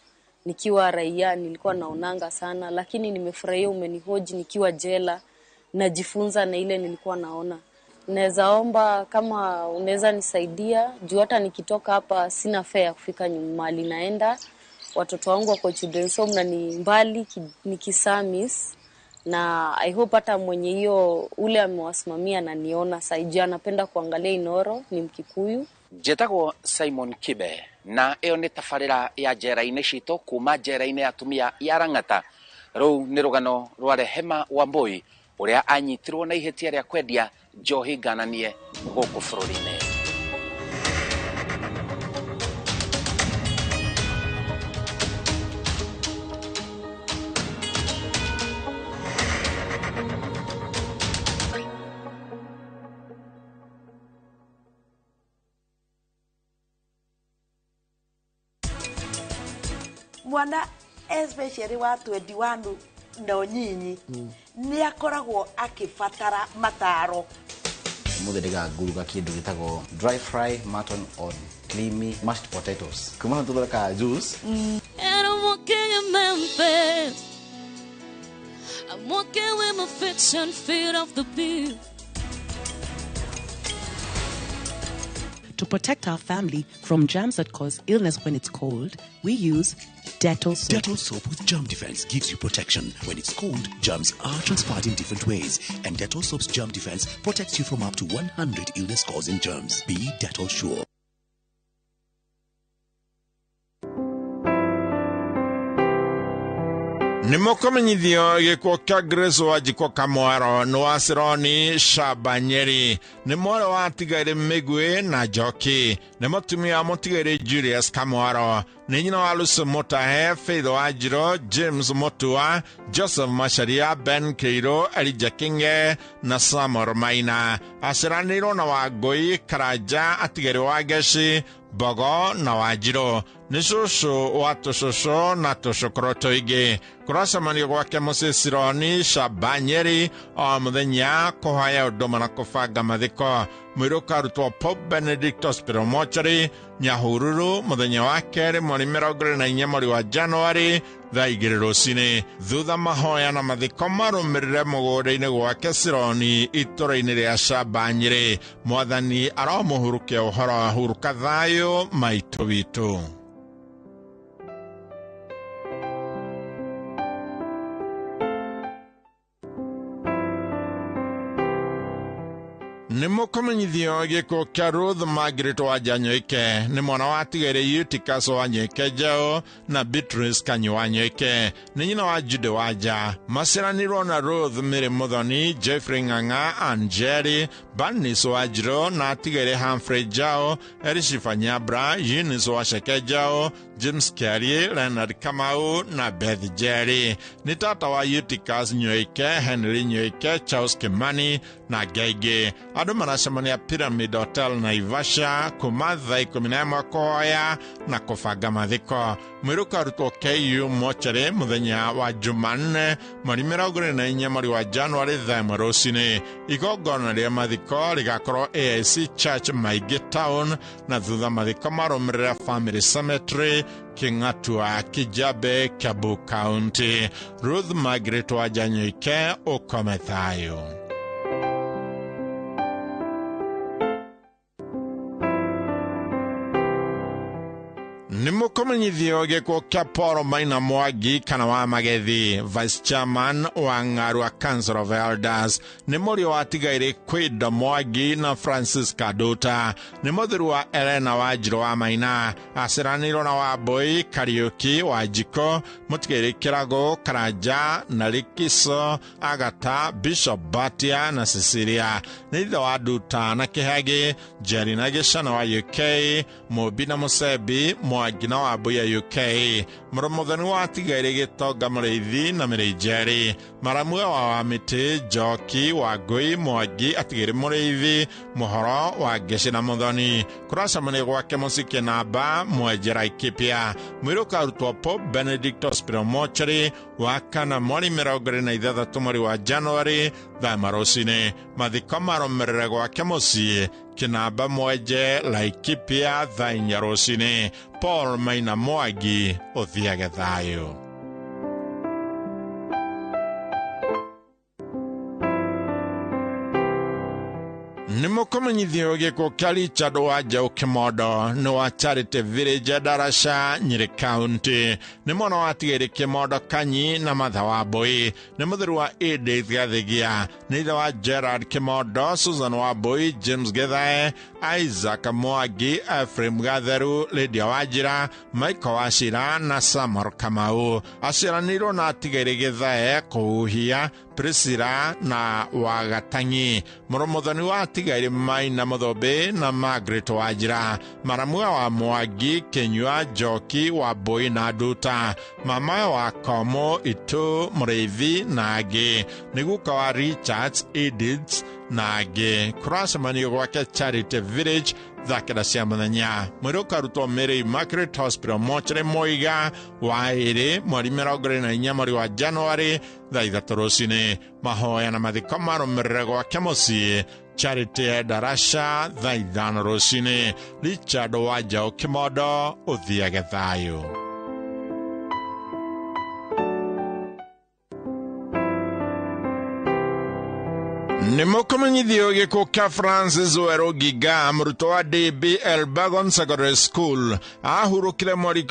Nikiwa raia nilikuwa naonanga sana, lakini nimefurahia umenihoji nikiwa jela, najifunza na ile nilikuwa naona. Naweza omba kama unaweza nisaidia, juu hata nikitoka hapa sina fare ya kufika mahali naenda. Watoto wangu wako children's home na ni mbali, ni Kisamis, na I hope hata mwenye hiyo ule amewasimamia ananiona saiji, anapenda kuangalia Inoro, ni Mkikuyu. Njetagwo Simon Kibe, na ĩyo nĩ tabarĩra ya njera-inĩ citũ kuma njera-inĩ ya atumia ya Lang'ata. Rũu nĩ rũgano rwa Rehema Wambui ũrĩa anyitirwo na ihĩtia rĩa kwendia njohi ngananie gũkũ bũrũri-inĩ. Mwana especially wa 21 na nyinyi ni akoragwo akibatara mataro. Muthe ndiga nguruga kindu gitagwo dry fry mutton on creamy mashed potatoes. Kuma tuthondekaga juice. And I'm walking in Memphis. I'm walking with my fiction feet off the beat. To protect our family from germs that cause illness when it's cold, we use Dettol soap. Dettol soap with germ defense gives you protection. When it's cold, germs are transferred in different ways, and Dettol soap's germ defense protects you from up to 100 illness-causing germs. Be Dettol sure. Nĩmũkũmenyithio gĩkuũ kĩa Grace Wanjikũ Kamwaro nĩ wa Cironi Shaba Nyeri, nĩ mwarĩ wa Atigaire Mĩgwi na Njoki, nĩ mũtumia wa mũtigaire Julius Kamwaro, nĩ nyina wa Lucy Mũtahe, Faith Wanjirũ, James Mũtua, Joseph Macharia, Ben Kĩirũ, Elijah Kinge na Samuel Maina. Aciaranĩirwo na Wangũi Karanja, Atigaire Wangeci, Mbogo na Wanjirũ. Nĩ cũcũ wa tũcũcũ na tũcũkũrũ tũingĩ. Kũracemanio gwake mũciĩ Cironi Shaba Nyeri o mũthenya kũhoya ũndũmwe na kũbanga mathiko. Mwĩrĩ ũkarutwo Pope Benedict Hospital Mortuary, Nyahururu, mũthenya wa kerĩ mweri 24 mweri wa Januari thaa 2 rũcinĩ. Thutha mahoya na mathiko marũmĩrĩre mũgũnda-inĩ gwake Sironi itũra-inĩ rĩa Shaba Nyĩrĩ. Mwathani aromũhurukia ũhoro, huruka thayũ maitũ witũ. Nĩ mũkũmenyithio gĩkuũ kĩa Ruth Margaret wa Njanyoike, nĩ mwana wa atigaire Eutychus wa Nyoike Njaũ na Beatrice Kanyi wa Nyoike, nĩ nyina wa Jude Wanja. Maciaranirwo na Ruth Mary Muthoni, Jeffrey Ng'ang'a, Angeli, Bernice Wanjirũ na atigaire Humphrey Njaũ, Elishifa Nyambra, Eunice Waceke Njaũ, James Kiarie, Leonard Kamau na Beth Njeri. Nĩ tata wa Eutychus Nyoike, Henry Nyoike, Charles Kimani na Ngenge. Andũ maracemania Pyramid Hotel Naivasha kuma thaa 11 kũhoya na kũbanga mathiko. Mwĩrĩ ũkarutwo KU Mortuary mũthenya wa Jumanne mweri 24 mweri wa Januari thaa 1 rũcinĩ. Igongona rĩa mathiko rĩgakorwo AIC Church Maingĩ Town, na thutha mathiko marũmĩrĩre Family Cemetery King'atua, Kijabe, Kiambu County. Ruth Margaret wa Njanyoike, ũkome thayũ. Nĩ mũkũmenyithio gĩkuũ kĩa Paul Maina Mwangi kana wa Magethi, Vice Chairman wa Ng'arua Council of Elders, nĩ mũriũ wa atigaire Kwindo Mwangi na Francis Kaduta, nĩ mũthuri wa Elena Wanjirũ wa Maina, aciaranĩirwo na Wambui Kariuki wa Njiko, mũtigaire Kĩrago Karanja na Likiso, Agata, Bishop Batia na Cecilia, nĩ ithe wa Nduta na Kĩhagi, Njeri na Gĩcana wa UK, Mũmbi na Mũcebi, Mwangi na Wambui ya UK, mũrũmũthoni wa atigaire Gĩtonga Mũrĩithi na Mĩrĩnjeri, Maramue wa Wamĩtĩ, Njoki Wangũi Mwangi atigaire Mũrĩithi, Mũhoro wa Ngeci na Mũthoni. Kũracemania gwake mũciĩ Kĩnamba Mwenje Laikipia. Mwĩrĩ ũkarutwo Pope Benedict Hospital Mortuary wa kana mweri 26 mweri wa Januari thaa 1 rũcinĩ. Mathiko marũmĩrĩre gwake mũciĩ Kĩnamba Mwenje Laikipia thaa 4 rũcinĩ. Paul Maina Mwangi, ũthiage thayũ. Nĩ mũkũmenyithio gĩkuũ kĩa Richard wa Njaũ Kĩmondo, nĩ wa Charity Village Darasha, Nyĩrĩ County, nĩ mwana wa atigaire Kĩmondo Kanyi na Martha wa Mbui, nĩ mũthuri wa Edith Gathigia, nĩ ithe wa Gerard Kĩmondo, Susan wa Mbui, James Githae, Isaac Mwangi, Ephraim Gatheru, Lydia Wanjira, Michael Wachira na Samuel Kamau. Aciaranĩirwo na atigaire Githae, Kũhuhia, Priscilla na Wagatangi. Mũrũmũthoni wa atigaire Maina Mũthũmbĩ na Margaret Wanjira, Maramue wa Mwangi, Kĩnyua, Njoki wa Mbui na Nduta, mamawe wa Komo, Itu, Mũrĩithi na angĩ, nĩ guka wa Richards, Edith na angĩ. Kũracemanio gwake Charity Village thaa 9 cia mũthenya. Mwĩrĩ ũkarutwo Mary Immaculate Hospital Mortuary Moiga wa ĩrĩ mweri 24 mweri wa Januari thaa 3 rũcinĩ. Mahoya na mathiko marũmĩrĩre gwake mũciĩ Charity Darasha thaa 5 rũcinĩ. Richard wa Njaũ Kĩmondo, ũthiage thayũ. Nĩ mũkũmenyithio gĩkuũ kĩa Francis Werũ Nginga, mũrutwo wa DB Elbagon Secondary School, ahurũkire mweri